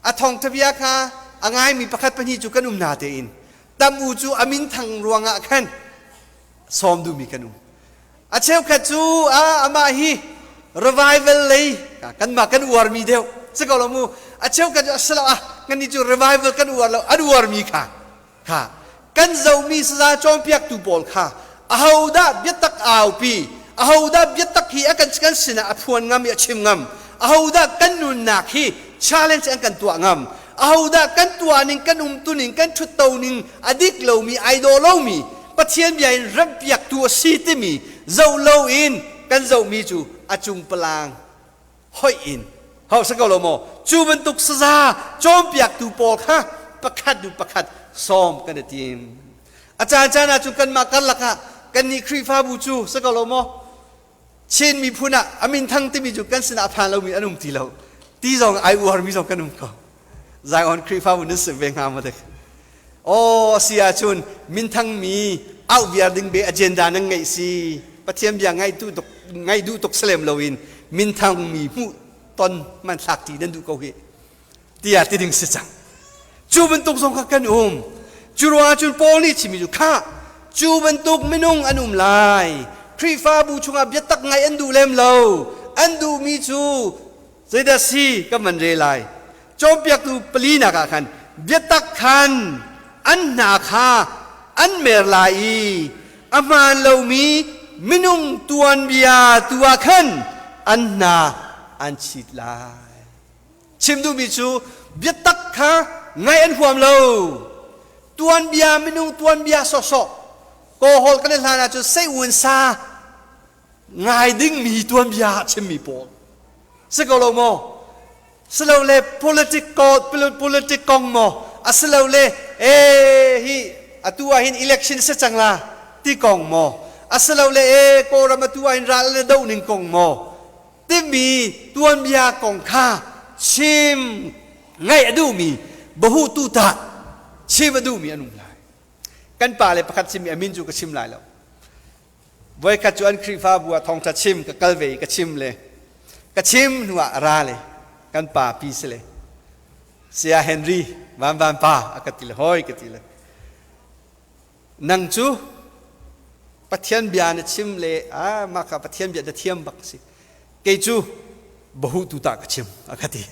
A thawngtha bia kha a ngaimi pakhat pahnih cu kan um na tein tam u cu a min thang ruangah khan sawm duhmi kan um. A cheukhat cu a amah hi revival lei kanmah kan uarmi deuh si ko lo mu. A cheukhat cu a si lo, ah kan nih cu revival kan uar lo, an uarmi kha kha kan zohmi saza cawnpiaktu pawl kha ahodah biatak aupi, ahodah biatak hi a kan kan sinah a phuan ngam i a chim ngam, ahodah kan nunnak hi challenge an kan tuah ngam, ahodah kan tuah ning, kan umtu ning, kan ṭhutto ning a dik lomi, ai dawh lomi Pathian bia in remhpiaktu a si timi zoh loin kan zohmi cu a cung palang hoih in ho si ko lo maw? Cu bantuk saza cawnpiaktu pawl kha pakhat hnu pakhat sawm kan i tim. A caan caan ah cun kanmah karlak ah kannih Khrihfabu cu si ko lo maw, Chin miphun ah a min thang timi cu kan sinah a phan lomi an um ti lo ti zong ai uarmi zong kan um ko. Zion Khrihfabu nan si ve hnga maw dek? Aw, si ahcun minthangmi auh viar ding be agenda nan ngeih si. Pathian bia ngaih duh tuk, ngaih duh tuk salem loin minthangmi hmuh ton hmanthlak ti nan duh ko hi tiah ti ding si cang. Cu bantuk zong kha kan um. Cu ruangah cun Paul nih chimmi cu khah, cu bantuk minung an um lai. Khrihfabu chungah biatak ngaih an duh lem lo. An duhmi cu zeidah si kan van re lai. Cawnpiaktu palinak ah khan biatak khan an hna kha an mer lai i a hmaan lomi minung tuanbia tu ah khan an hna an chit lai. Chim duhmi cu biatak kha ngaih an huam lo. Tuanbia, minung tuanbia sawhsawh kawhol kan i hlan ahcun seiun sa ngai dingmi tuanbia ah chimmi pawl si ko lo maw? Silole politic ko, politic kong maw? Asilole e hi atu ah hin election si cang la ti kong maw? Asilole e Kawlram atu ah hin ral le do ning kong maw timi tuanbia kong kha chim ngaih a duhmi bahu tu ta chim a duhmi an um lai. Kan pa le pakhat chimmi, a min cu ka chim lai lo. Voikhat cu an Khrihfabu ah thawngṭha chim ka kal ve i ka chim le ka chim hnuah a ra le kan pa pi si le Saya Henry Van Van pa a ka ti le hoi ka ti le nang cu Pathian bia na chim le ah mah kha Pathian bia na thiam bak si, kei cu bahu tu ta ka chim a ka ti,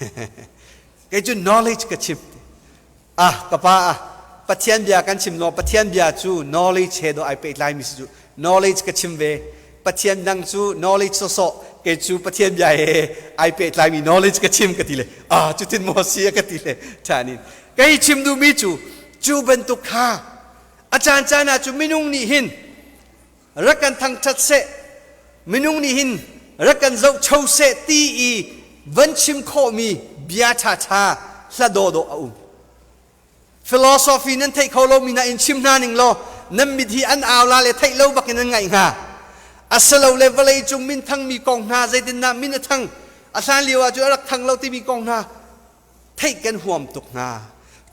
kei cu knowledge ka chim. Ah, ka pa, ah Pathian bia kan chim no, Pathian bia cu knowledge he do ai pehtlai mi si cu knowledge ka chim ve. Pathian dang cu knowledge sawsawh, kei cu Pathian bia he ai pehtlai mi knowledge ka chim ka ti le ah cutin maw si ka ti le ṭhan in kei chim duh mi cu cu bantuk kha a caan caan ah cu minung nih hin rak kan thangṭhat seh, minung nih hin rak kan zohcho seh ti i van chim khawhmi bia ṭhaṭha, hla dawhdawh a um. Philosophy nan theih kho lomi na in chim hna ning law nan mit hi an au la le theih lo bakin nan ngaih hnga. Asilole vawlei cung min thangmi kong hna, zeitindah min a thang, a hlan lio ah cu a rak thang lo timi kong hna theih kan huam tuk hna.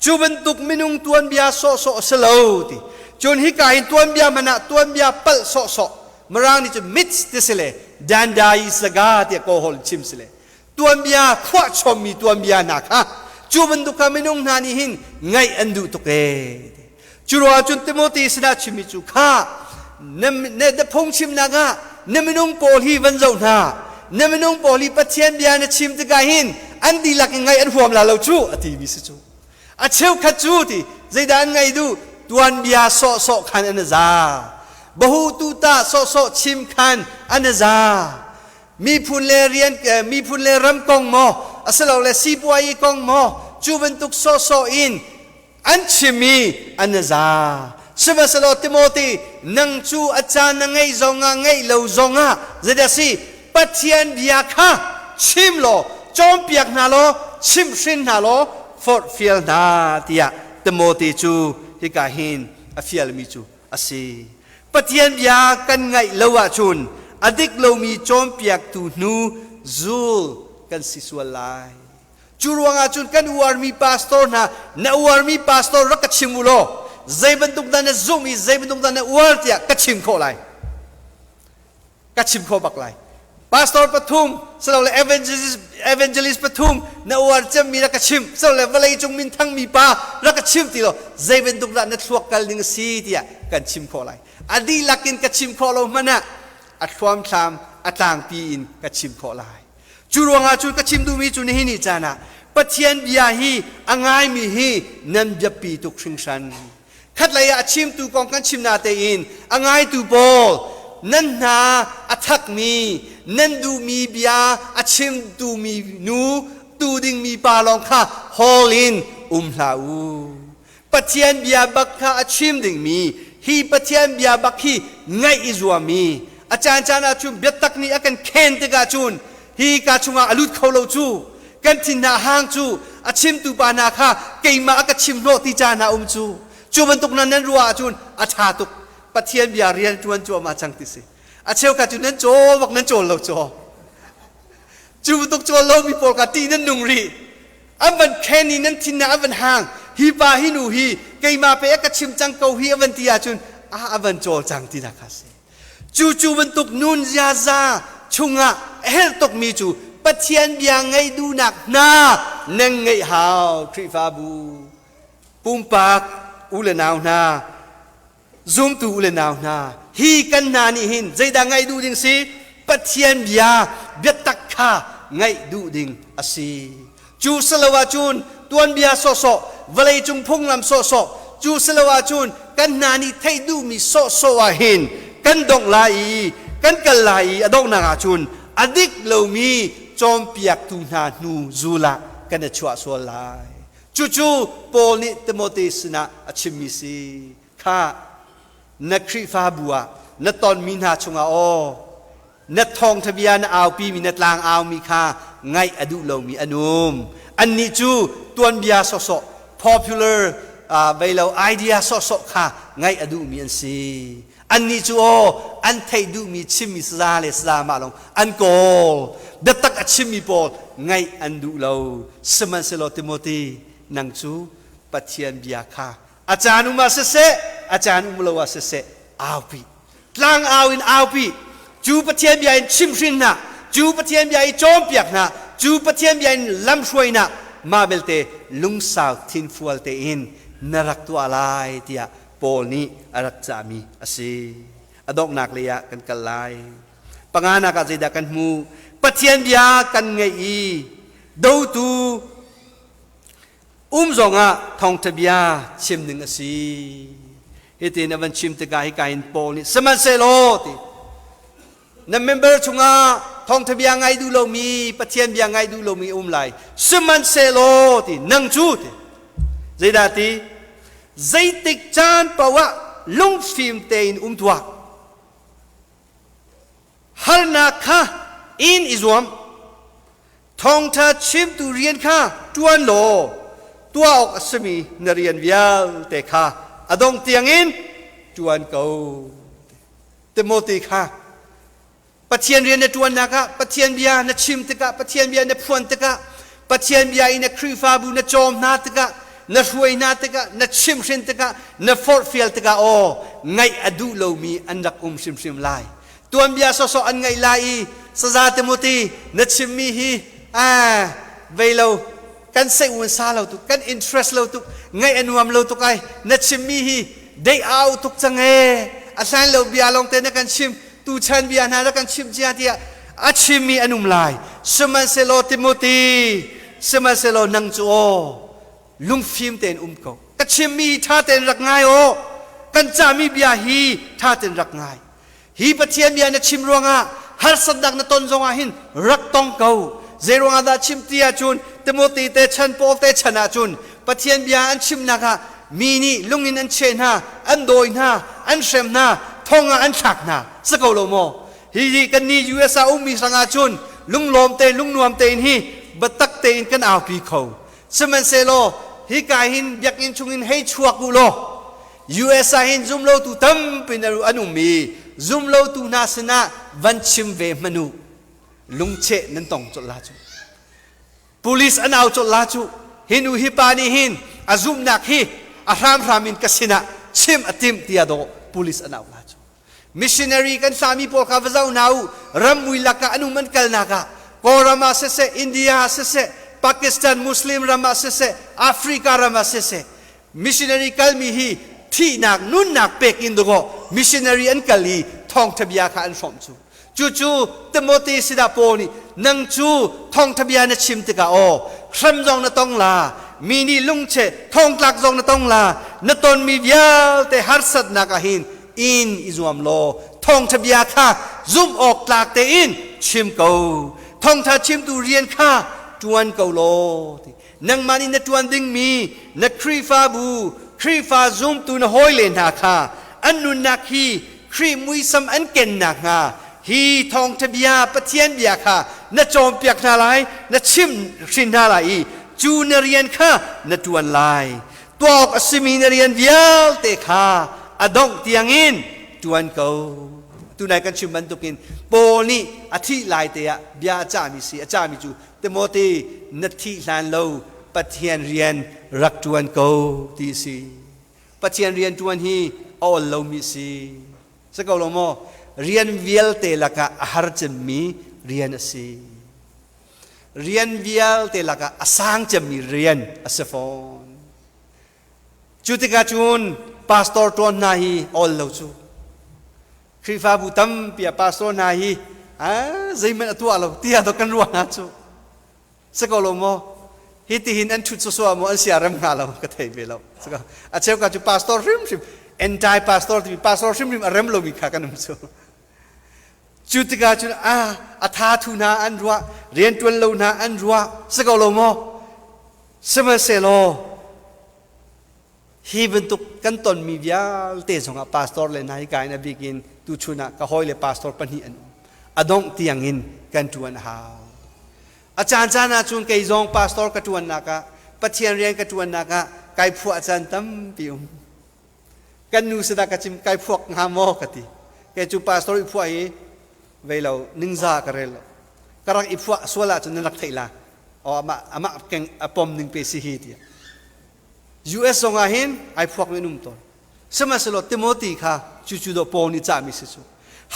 Cu bantuk minung tuanbia sawhsawh a si lo ti. Cun hika hin tuanbia hmanh ah tuanbia palh sawhsawh, Mirang nih cun myths ti si le dandai saga tiah Kawlhawl in chim si le tuanbia phuahchommi tuanbia hna kha, cu bantuk kha minung hna nih hin ngaih an duh tuk ee. Cu ruangah cun Timothy sinah chimmi cu kha na phungchimnak ah na minung pawl hi van zoh hna. Na minung pawl hi Pathian bia na chim tikah hin an dihlak in ngaih an huam la lo cu a timi si cu. A cheukhat cu ti zeidah an ngaih duh? Tuanbia sawhsawh khan an i za. Bahu tuta sawhsawh chim khan an i za. Miphun le rian miphun le ram kong maw asilole sipuayi kong maw cu bantuk sawhsawh in an chim i an i za. Sihmanhsehlaw Timote, nang cu a caan na ngeih zongah ngeih lo zongah zeidah si Pathian bia kha chim law cawnpiak hna law chimhhrin hna law forhfial hna tiah Timote cu hika hin a fialmi cu a si. Pathian bia kan ngaih lo ahcun a dik lomi cawnpiaktu hnu zul kan si sual lai. Cu ruangah cun kan uarmi pastor hna, na uarmi pastor rak ka chim u law zei bantuk dah na zumh i zei bantuk dah na uar tiah ka chim khawh lai. Ka chim khawh bak lai. Pastor pathum, silole evangelist, evangelist pathum na uar cemmi rak ka chim, silole vawlei cung minthang mi pa rak ka chim ti law zei bantuk dah na thluak kal ding a si tiah kan chim khawh lai. A dihlak in ka chim khawh lo hmanh ah a thluamthlam a tlangpi in ka chim khawh lai. Cu ruangah cun ka chim duhmi cu nihin ni caan ah Pathian bia hi a ngaimi hi nan biapi tuk hringhran. Khatlei ah a chimtu kong kan chim na tein a ngaitu pawl nan hna a thakmi nan duhmi bia a chimtu mi nu tu dingmi pa lawng kha hawl in um hlah u. Pathian bia bak kha a chim dingmi hi Pathian bia bak hi ngaih i zuam i a caancaan ahcun biatak nih a kan khen tikah cun hi ka chungah a lut kho lo cu kan thin hna hang cu a chimtu pa hna kha keimah a ka chim hnawh ti caan hna um cu cu bantuk nan nan ruah ahcun a ṭha tuk. Pathian bia rian ṭuan cuahmah cang ti si. A cheukhat cu nan caw bak nan cawl lo caw cu bantuk cawl lomi pawl kha ṭih nan nung rih. An van khen i nan thin ah an van hang, hi pa hi nu hi keimah pe a ka chim cang ko hi a van ti ahcun a a van cawl cang ti nak kha si. Cu cu bantuk nun ziaza chungah a herh tukmi cu Pathian bia ngaih duhnak hna nan ngeih hau. Khrihfabu pumpak u le nau hna, zumtu u le nau hna, hi kan hna nih hin zeidah ngaih duh ding si? Pathian bia biatak kha ngaih duh ding a si. Cu silo ahcun tuanbia sawhsawh, vawleicung phunglam sawhsawh, cu silo ahcun kan hna nih theih duhmi sawhsawh ah hin kan dongh lai i kan kal lai i a donghnak ahcun a dik lomi cawnpiaktu hna hnu zul ah kan i chuah sual lai. Cucu Paul nih Timote sinah a chimmi si. Khah, na Khrihfabu ah na tonmi hna chungah aw, na thawngṭha bia na aupimi na tlang aumi kha ngaih a duh lomi an um. Annih cu tuanbia sawhsawh, popular uh, vei lo idea sawhsawh kha ngaih a duhmi an si. Annih cu aw an theih duhmi chimmi saza le saza mah lawng an kawl. Biatak a chimmi pawl ngaih an duh lo. Sihmanhsehlaw Timothy, nang cu Pathian bia kha a caan um ah siseh, a caan um lo ah siseh, aupi. Tlang au in aupi. Cu Pathian bia in chimhrin hna, cu Pathian bia i cawnpiak hna, cu Pathian bia in lamhruai hna, mah belte lungsau thinfual tein na rak tuah lai tiah Paul nih a rak cahmi a si. A donghnak lei ah kan kal lai. Panganak ah zeidah kan hmuh? Pathian bia kan ngaih i dotu um zongah thawngṭha bia chim ding a si. Hitin a van chim tikah hika hin Paul nih sihmanhsehlaw ti na member chungah thawngṭha bia ngai duh lomi Pathian bia ngai duh lomi um lai sihmanhsehlaw ti nang cu ti zeidah ti zeitik caan paoh ah lungfim tein um tuah, harnak kha in i zuam, thawngṭha chimtu rian kha ṭuan law tuah awk a simi na rian vialte kha a dongh tiangin ṭuan ko. Timote kha Pathian rian na ṭuannak ah, Pathian bia na chim tikah, Pathian bia na phuan tikah, Pathian bia in na Khrihfabu na cawm hna tikah, na hruai hna tikah, na chimhhrin tikah, na forhfial tikah aw ngaih a duh lomi an rak um hrimhrim lai. Tuanbia sawsawh an ngaih lai i saza Timothy na chimmi hi ah vei lo kan seih sa lo tuk, kan interest lo tuk, ngaih a nuam lo tuk ai, na chimmi hi dei au tuk cang ee, a hlan lo bia lawng te na kan chim, tuchan bia hna na kan chimh cia tiah. A chimmi an um lai. Sihmanhsehlaw Timothy, sihmanhsehlaw nang cu aw, lungfim tein um ko. Ka chimmi hi ṭha tein rak ngai aw. Kan cahmi bia hi ṭha tein rak ngai. Hi Pathian bia na chim ruangah harsatnak na ton zongah hin rak tong ko. Zei ruangah dah chim ti ahcun Timothy te chan Paul te chan ahcun Pathian bia an chimnak ah mi nih lungin an cheh hna, an dawi hna, an hrem hna, thong ah an thlak hna. Si ko lo maw? Hi kan nih US ah ummi hrangah cun lunglawm te lungnuam tein hi biatak tein kan aupi kho. Sihmanhsehlaw hika hin biakinn chungin hei chuak u law US ah hin zumlotu tampi an um i zumlotu hna sinah van chim ve hmanh u. Lungcheh nan tong colh la cu. Police an au colh la cu. Hi nu hi pa nih hin a zumhnak hi a hramhram in ka sinah chim a timh tiah dawh police an au la cu. Missionary kan hlami pawl kha va zoh hna u. Rammui lakah an um an kalnak ah Kawlram ah siseh, India ah siseh, Pakistan Muslim ram ah siseh, Africa ram ah siseh, missionary kalmi hi thihnak nunnak pek in dawh missionary an kal i thawngtha bia kha an hrawmh cu. Cucu Timothy sinah Paul nih nang cu thawngtha bia na chim tikah aw hrem zong na tong la, mi nih lungcheh thongtlak zong na tong la, na tonmi vialte harsatnak ah hin in i zuam law thawngtha bia kha zumh awk tlak tein chim ko. Thawngtha chimtu rian kha tuan ko law ti. Nangmah nih na tuan dingmi na Khrihfabu, Khrihfa zumtu na hawile hna kha an nunnak hi Khrih muisam an ken nakhnga hi thawngtha bia Pathian bia kha na cawnpiak hna lai, na chimh hrin hna lai i cu na rian kha na tuan lai. Tuah awk a simi na rian vialte kha a dongh tiangin ṭuan ko. Tunai kan chim bantukin Paul nih a thih lai te ah bia a cahmi si a cahmi cu Timote na thih hlan lo Pathian rian rak ṭuan ko ti a si. Pathian rian ṭuan hi a ol lomi a si. Si ko lo maw? Rian vialte lakah a har cemmi rian a si. Rian vialte lakah a sang cemmi rian a si fawn. Cu tikah cun pastor ṭuan hna hi ol lo cu. Khrihfabu tampi ah pastor hna hi zeihmanh a tuah lo tiah dawh kan ruah hna cu. Si ko lo maw? Hi tihin an ṭhut sawsawh maw an sia rem hnga lo ka thei ve lo. A cheuka cu pastor hrimhrim anti pastor timi pastor hrimhrim a rem lomi kha kan um cu. Cu tikah cun a a tha thu hna an ruah, rianṭuan lo hna an ruah, si ko lo maw? Sihmanhsehlaw hi bantuk kan tonmi vialte zongah pastor le hna hi ka in a bik in tuchun ah ka hawi le pastor pahnih an um. A dongh tiangin kan ṭuan a hau. A caancaan ah cun kei zong pastor ka ṭuannak ah, Pathian rian ka ṭuannak ah kai phuah caan tampi um. Kan nu sinah ka chim kai phuak hnga maw ka ti. Kei cu pastor i phuah hi vei lo ningza ka rel lo. Ka rak i phuah sual ahcun nan rak theih la. O amah amah keng a pom ning pe si hi tiah. US zong ah hin ai phuak mi an um tawn. Sihmanhsehlaw Timothy kha cu cu dawh Paul nih cahmi si cu.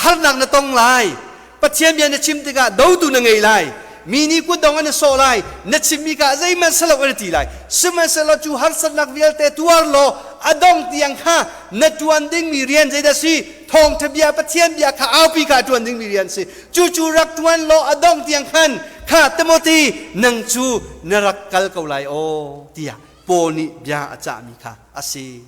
Harnak na tong lai. Pathian bia na chim tikah dotu na ngei lai. Mi nih kutdong an i sawh lai. Na chimmi kha zeihmanh si lo an ti lai. Sihmanhsehlaw cu harsatnak vialte tuar law a dong tiang kha na ṭuan dingmi rian zeidah si? Thawngṭha bia Pathian bia kha aupi kha a ṭuan dingmi rian si. Cucu rak ṭuan law a dong tiang khan kha Timothy nang cu na rak kal ko lai aw tiah Paul nih bia a cahmi kha a si.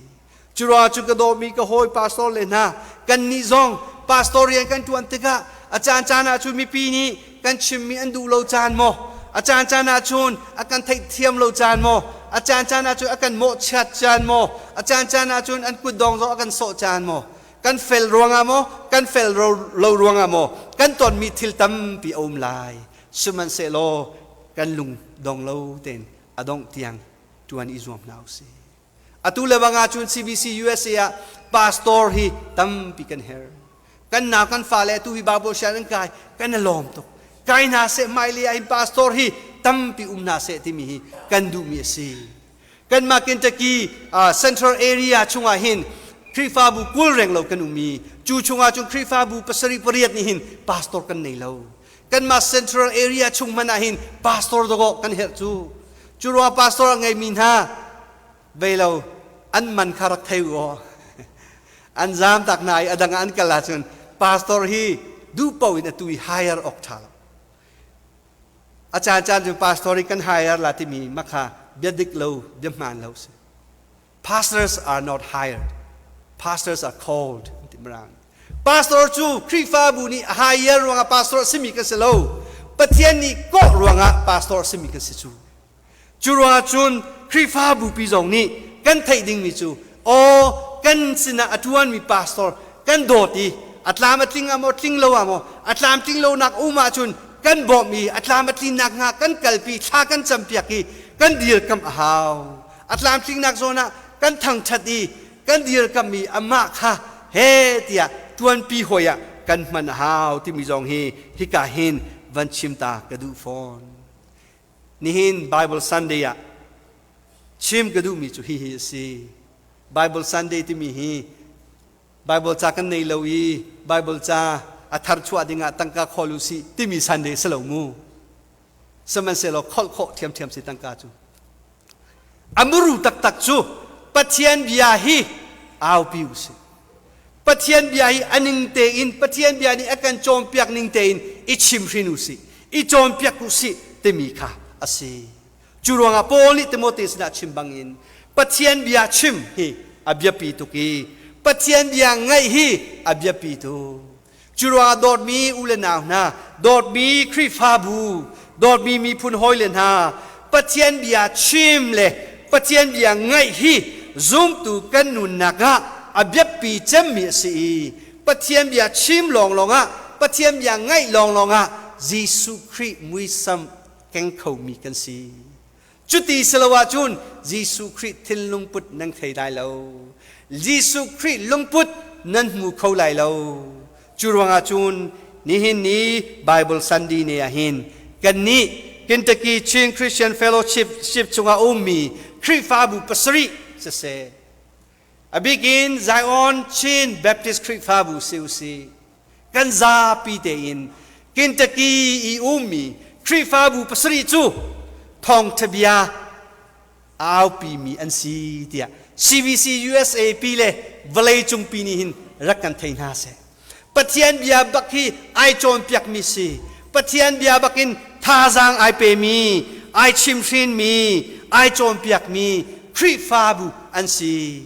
Curuangah cu ka dawmi ka hawi pastor le hna kannih zong pastor rian kan ṭuan tikah a caancaan ah cun mipi nih kan chimmi an duh lo caan maw a caancaan ah cun a kan theihthiam lo caan maw a caancaan ah cun a kan mawhchiat caan maw a caancaan ah cun an kutdong zong a kan sawh caan maw kan fel ruangah maw kan fel lo ruangah maw kan tonmi thil tampi a um lai sihmanhsehlaw kan lung dong lo tein a dongh tiang ṭuan i zuam hna usih. Atu le bang ahcun CBC USA ah pastor hi tampi kan herh. Kan nau kan fale atu hi Bible sian an kai kan i lawm tuk. Kai hna seh hmailei ah hin pastor hi tampi um hna seh timi hi kan duhmi a si. Kanmah Kentucky Central Area chungah hin Khrihfabu 20 reng lo kan um i cu chungah cun Khrihfabu pasarih pariat nih hin pastor kan nei lo. Kanmah Central Area chung hmanh ah hin pastor dawh kan herh cu. Cu ruang pastor a ngeimi hna vei lo an man kha rak thei u aw. An zaam tak hna i a dang ah an kal ahcun pastor hi duh paoh in atu i hire awk ṭha lo. A caancaan cu pastor i kan hire la timi makha bia dik lo, bia hmaan lo si. Pastors are not hired. Pastors are called. Ti mirang. Pastor cu Khrihfabu nih a hire ruangah pastor a simi kan si lo. Pathian nih kawh ruangah pastor a simi kan si cu. Cu ruangah cun Khrihfabu pi zong nih kan theih dingmi cu aw kan sinah a ṭuanmi pastor kan dawt i a tlam a tling ah maw tling lo ah maw a tlamtling lonak um ahcun kan bawmh i a tlam a tlinnak hnga kan kalpi thla kan campiak i kan dirkamh a hau. A tlamtlingnak zawn ah kan thangṭhat i kan dirkamh i amah kha he tiah ṭuanpi hawi ah kan hman a hau timi zong hi hika hin van chim ta ka duh fawn. Nihin Bible Sunday ah chim ka duhmi cu hihi a si. Bible Sunday timi hi Bible ca kan nei lo i Bible ca a thar chuah dingah tangka khawl u sih timi Sunday si lo mu. Sihmanhsehlaw kholh khawh ṭhiamṭhiam si tangka cu. A muru taktak cu Pathian bia hi aupi u sih. Pathian bia hi a ning tein Pathian bia nih a kan cawnpiak ning tein i chimhrin u sih, i cawnpiak u sih timi kha a si. Cu ruangah Paul nih Timote sinah chim bangin Pathian bia chim hi a biapi tuk i Pathian bia ngaih hi a biapi tuk. Cu ruangah dawtmi u le nau hna, dawtmi Khrihfabu, dawtmi miphun hawile hna, Pathian bia chim le Pathian bia ngaih hi zumtu kan nunnak ah a biapi cemmi a si i Pathian bia chim lawnglawng ah, Pathian bia ngaih lawnglawng ah Jesuh Khrih muisam keng khomi kan si. Cuti si lo ahcun Jesuh Khrih thinlung put nan thei lai lo. Jesuh Khrih lungput nan hmu kho lai lo. Cu ruangah cun nihin ni Bible Sunday ne ah hin kannih Kentucky Chin Christian Fellowship ship chungah ummi Khrihfabu pasarih siseh a bikin Zion Chin Baptist Khrihfabu si usih kan zapi tein Kentucky i ummi Khrihfabu pasarih cu thawngṭha bia aupimi an si tiah CBC USA pi le vawleicung pi nih hin rak kan thei hna seh. Pathian bia bak hi ai cawnpiakmi si. Pathian bia bak in thazaang ai pemi, ai chimhrinmi, ai cawnpiakmi Khrihfabu an si.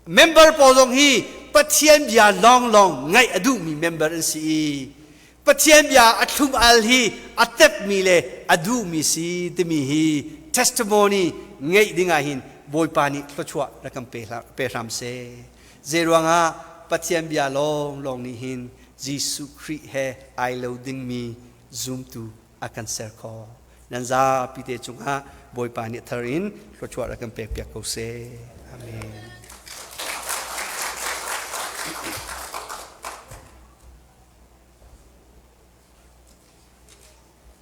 Member pawl zong hi Pathian bia lawnglawng ngaih a duhmi member an si i Pathian bia a thlum al hi a tepmi le a duhmi si timi hi testimony ngeih dingah hin Bawipa nih thluachuah rak kan pe hram seh. Zeiruangah Pathian bia lawnglawng nih hin Jesuh Khrih he ai lo dingmi zumtu a kan ser khawh. Nan zapi te cungah Bawipa nih thar in thluachuah rak kan pekpiak ko seh. Amen.